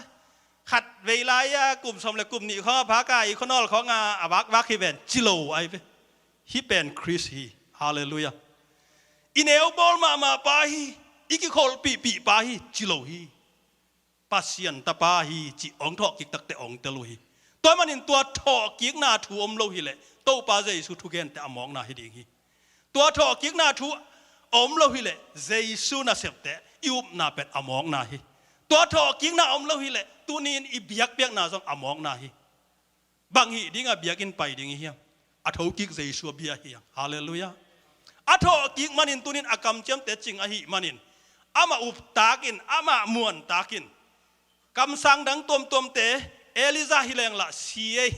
khatvei lai-a kum sawm le kum nih khawng a phak a, i khuanawl khawng a a vakvak hi ven, ci lo ahi ve. Hih pen Khrist hi. Halleluiah. I neubawl mahmah pa hi. I kikholhpihpih pa hi, ci lo hi. Pasian Tapa hi cih hong thawhkik takteh hong tel uh hi. Tua ahih manin tua thawhkikna thu om lo hileh Topa Jesu thugente a mawkna hi ding hi. Tua thawhkikna thu a om lo hileh Jesu nasepte i upna pen a mawkna hi. Tua thawhkikna a om lo hileh tuni-in i biakpiakna zong a mawkna hi. Bang hih dingah biakinn pai ding i hiam? A thokik Jesu a bia hi hang. Halleluiah. A thawhkik manin tuni-in a kamciamte cing ahih manin amah uptakin, amah muantakin, kamsang dang tuamtuamte, Elijah hi lenglah si ei,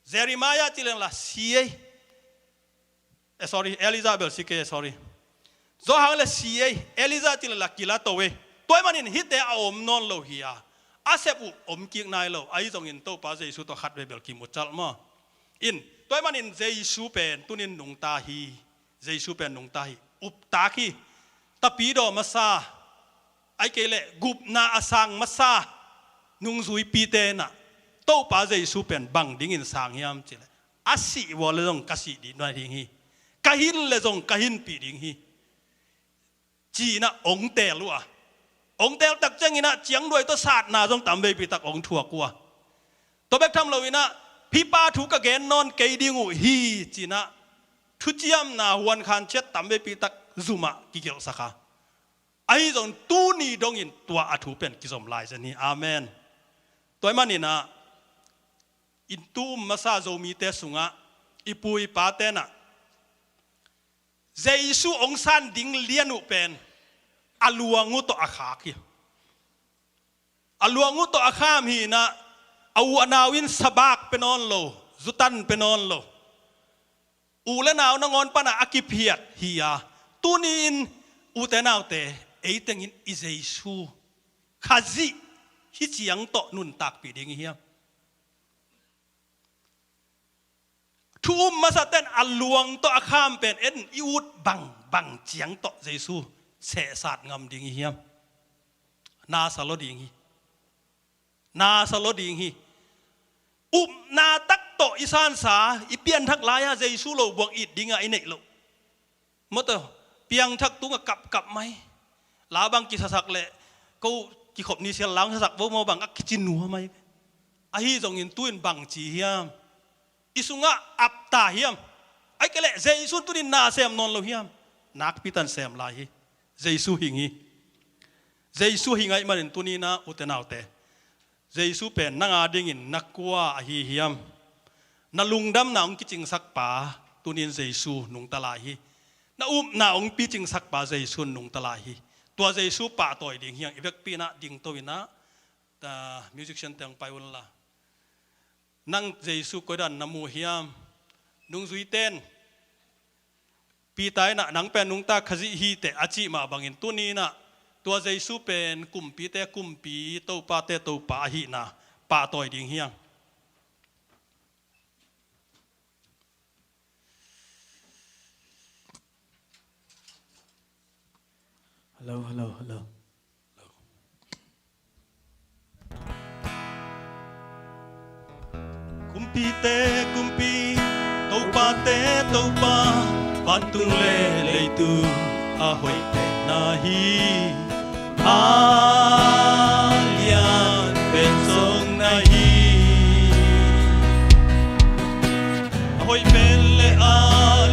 Jeremiah ci lenglah si ei. Eh, sorry, Elijah bel si kei, sorry. Zo hang le si ei, Elijah ci lenglah kilato ei. Tua ahih manin hihte a om nawn lo hi a, a sep uh om kik nai lo. Ahi zongin Topa Jesu tawh khatvei bel kimucal maw? In, tua ahih manin Jesu pen tuni-in nungta hi. Jesu pen nungta hi. Uptak hi. Tapidaw masa, ahih kei leh gupna a sang masa nungzuipite in ah Topa Jesu pen bang dingin sang hiam cih leh, a sih vua le zong ka sih dih nai ding hi. Ka hin le zong ka hinpih ding hi, ci-in ah hong teel uh a. Hong teel tak ciangin ah ciangduai tawh satna zong tamveipi tak hong thuak uh a. Tua bek tham loin ah, hih pa thu ka gen nawn kei ding uh hi, ci-in ah thuciamna huankhan ciat tamveipi tak zum ah kigelhsak a. Ahi zong tuni dongin tua a thu pen kizom lai zen hi. Amen. Tua ahih manin ah, in tu um masa Zomite sungah i pu i pate in ah Jesu hong san ding lian uh pen a luang uh tawh a khak hi. A luang uh tawh a kham hi-in ah, a u a nau in sabak pia nawn lo, zutan pia nawn lo. U le nau nangawn pan ah a kiphiat hi a, tuni-in ute naute, ei tengin i Jesu Khazih hih ciang tawh nuntakpih ding i hiam? Thu um masate in a luang tawh a kham pen en i ut bang, bang ciang tawh Jesu sehsat ngam ding i hiam? Nasa lo ding hi. Nasa lo ding hi. Upna tak tawh i sansa, i pianthak lai-a Jesu lo buang it dingah i neih loh. Mawtaw, piangthak tungah kapkap mai. La bang kisasak leh, ko kikhop ni sial la hong sasak vo maw bang a kici nuam mai. Ahi zongin tu-in bang ci hiam? I sungah ap ta hiam? Ahih kei leh Jesu tuni-in na sem nawn lo hiam? Nakpi tan sem lai hi. Jesu hing hi. Jesu hing ahih manin tuni-in ah ute naute, Jesu pen nang a dingin na kua ahi hiam? Na lungdamna hong kicingsak pa tuni-in Jesu nungta lai hi. Na upna hong picingsak pa Jesu nungta lai hi. Tua Jesu pahtawi ding hi hang. I vekpi-in ah dingto-in ah, ah, musician-te hong pai unla. Nang Jesu koidan na mu hiam? Nungzuite in, Peter in ah nang pen nungta Khazih hi teh a cih mah bangin tuni-in ah tua Jesu pen kumpite Kumpi, topate Topa ahihna pahtawi ding hi hang. Hello, hello, hello. Kumpite Kumpi, topate Topa, vantung le leitung a hoih pen na hi. A lian pen zong na hi. A hoih pen le a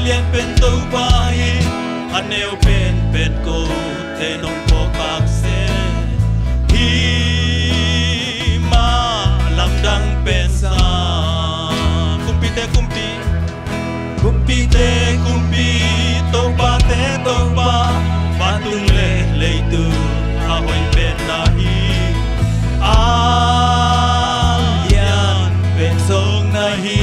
lian pen Topa hi. A neu pen pen kote nong phawk bak se. Hi mah lamdang pen sa. Kumpite Kumpi, kumpite Kumpi, topate Topa, vantung le leitung a hoih pen na hi. A lian pen zong na hi.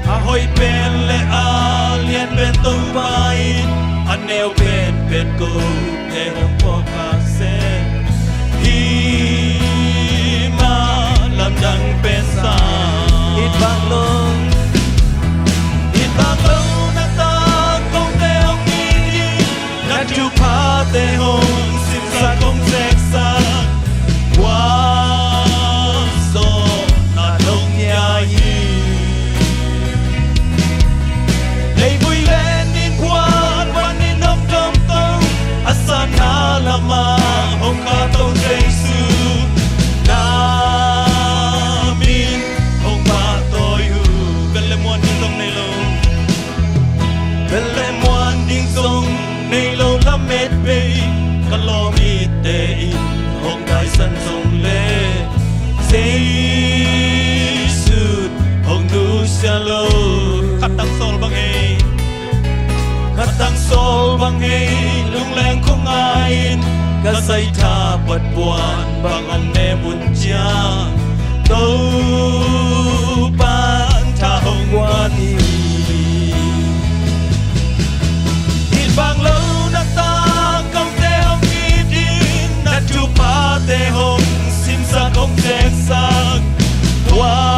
A hoih pen le a lian pen Topa in, a neu pen pen kote hong phawk bak se. Hi mah lamdang pen sa. It bang lo. Bang hei lungleng khong a in ka saitha pat puan bang om ne mun ciang Topan tha hong guan hi. It bang lo na ta kote hong it in na thuphate hong simsak hong zeksak gualzawhna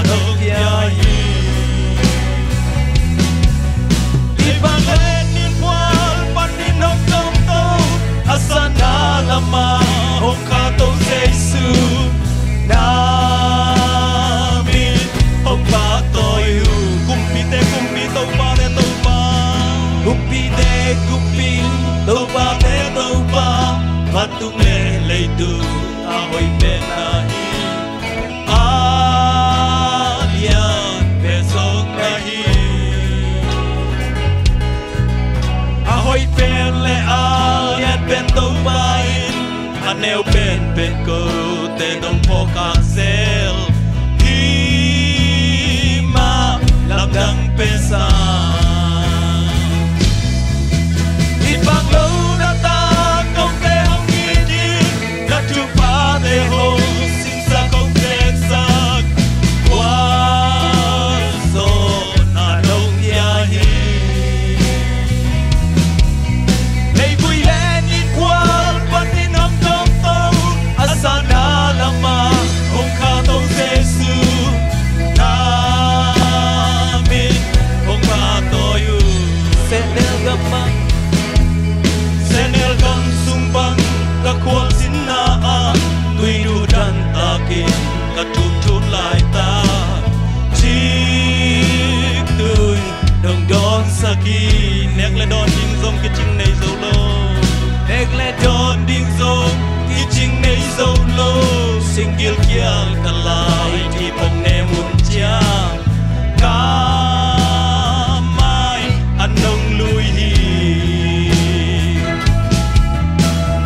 hong pia hi. It bang len in pual pan in hong tomto a sana lama hong khato Jesu na min hong pahtawi uh. Kumpite kumpi Topate Topa, kumpite kumpi Topate Topa, vantung le leitung a hoih pen na hi. A lian pen zong na hi. A hoih pen le a lian pen Topa in a neu pen pen kote nong phawk a zel hi mah lamdang pen sa. It bang lo na ta kote hong it in na thuphate hong simsak hong zeksak gualzawhna nong pia hi. Leivui len in pual pan in hong tomto a sana lama hong khato Jesu na min hong pahtawi uh. Sehnel gam ah, sehnel gam sung bang ka khualzinna ah tuiduh dan takin ka thutthut laitak ciktui dong dawnsak hi. Nek le dawn ding zong kicing nei zo lo. Nek le dawn ding zong kicing nei zo lo. Singgil kial ka lai thip hong ne mun ciang ka mai an nong lui hi.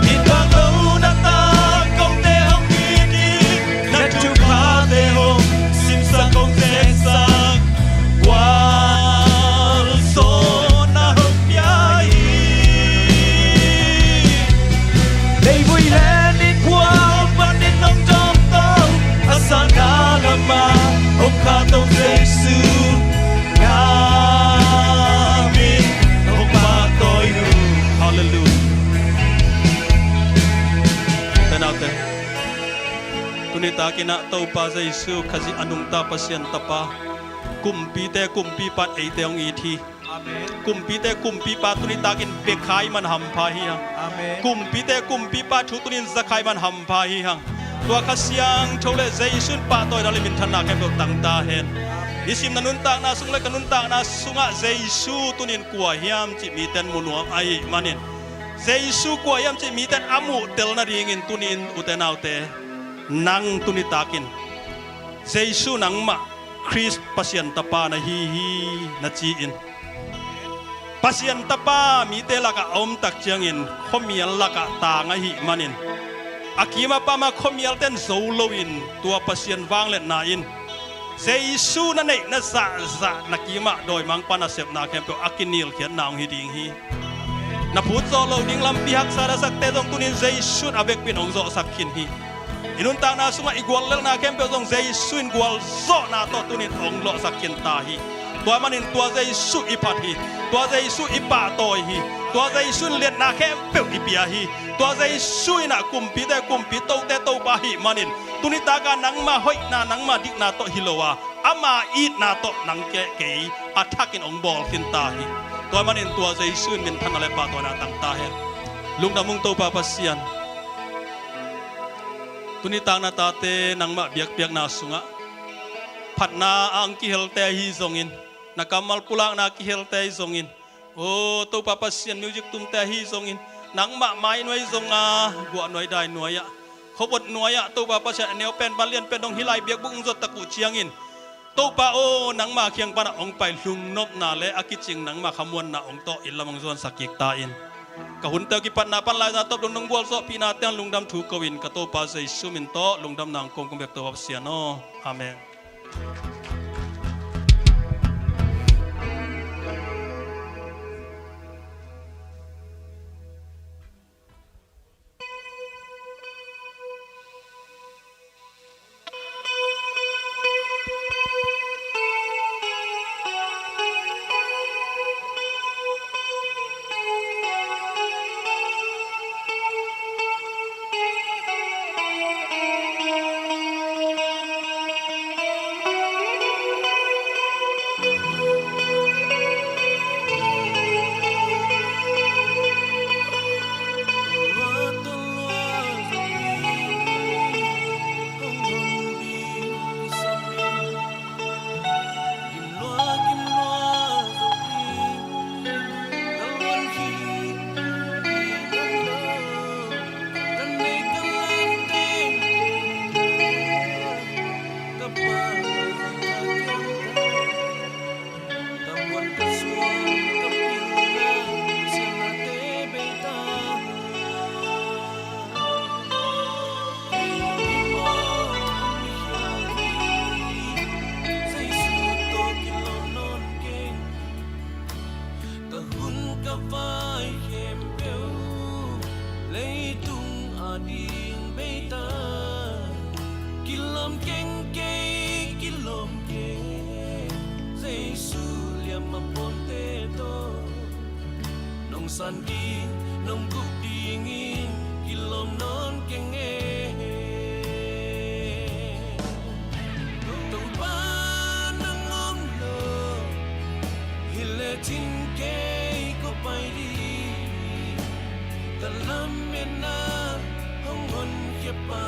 It bang lo na ta kote hong it in na thuphate hong simsak hong zeksak gualzawhna hong pia hi. Leivui len in pual pan in hong tomto a sana lama hong khato Jesu na min hong pahtawi uh. Halleluiah. Te naute, tuni takin ah Topa Jesu Khazih a nungta Pasian Tapa, kumpite kumpipa in eite hong it hi. Amen. Kumpite kumpipa tuni takin bia khai man hampha hi hang. Amen. Kumpite kumpipa thu tunin za khai man hampha hi hang. Tua Kha Siangtho le Jesu in pahtawina le minthanna khempeuh tang ta hen. Amen. I simna nuntakna sung le ka nuntakna sungah Jesu tunin kua hiam cih mite in mu nuam ahih manin, Jesu kua hiam cih mite in a muhtel nadingin tunin ute naute, nang tuni takin Jesu nangmah Khrist Pasian Tapa na hi hi na ci-in, Pasian Tapa mite lakah a om tak ciangin khuamial lakah tang ahih manin, a kimah pamah khuamialte in zo loin tua Pasian vangliatna in Jesu na neih na zahzah na kimah dawimangpa nasepna khempeuh a kinilkhiatna hong hi ding hi. Na phut zawh loh ding lampi haksa na sakte zong tunin Jesu in a vekpi in hong zawhsak khin hi. I nuntakna sungah i guallelhna khempeuh zong Jesu in gualzawhna tawh tunin hong lawhsak khin ta hi. Tua manin tua Jesu i phat hi. Tua Jesu i pahtawi hi. Tua Jesu in liatna khempeuh i pia hi. Tua Jesu in ah kumpite kumpi, tote Topa ahih manin, tuni taka nangma hoihna, nangma dikna tawh hi lo a, ama itna tawh nang kei a thakin hong bawl khin ta hi. Tua manin tua Jesu in minthanna le pahtawina tang ta hen. Lungdam ung Topa Pasian. Tuni tak na tate nangmah biakpiakna sungah phatna a hong kihelte ahi zongin, na kammal pulakna a kihelte ahi zongin, aw Topa Pasian, music tumte ahi zongin, nangmah mai nuai zong a, guah nuai dai nuai ah, khuavot nuai ah, Topa Pasian, a neu pen, van lian pen dong hih lai biakbuk hong zuat tak uh ciangin, Topa aw, nangma kiang panah hong pai lungnopna le a kicing nangma khamuanna hong tawh inn lam hong zuansak kik ta in. Ka hunte uh kipatna pan laizang tawp dong nong gualzawhpihna teng lungdam thu ko-in ka Topa Jesu min tawh lungdamna hong kong kong bek Topa Pasian aw. Amen. ka vai khempeuh, leitung ading beita. Kilawm keng kei, kilawm keng, Jesu liam a pawlte tawh. Nong san ding, nong guh dingin kilawm nawn keng e. Topa nang om lo, hi le cin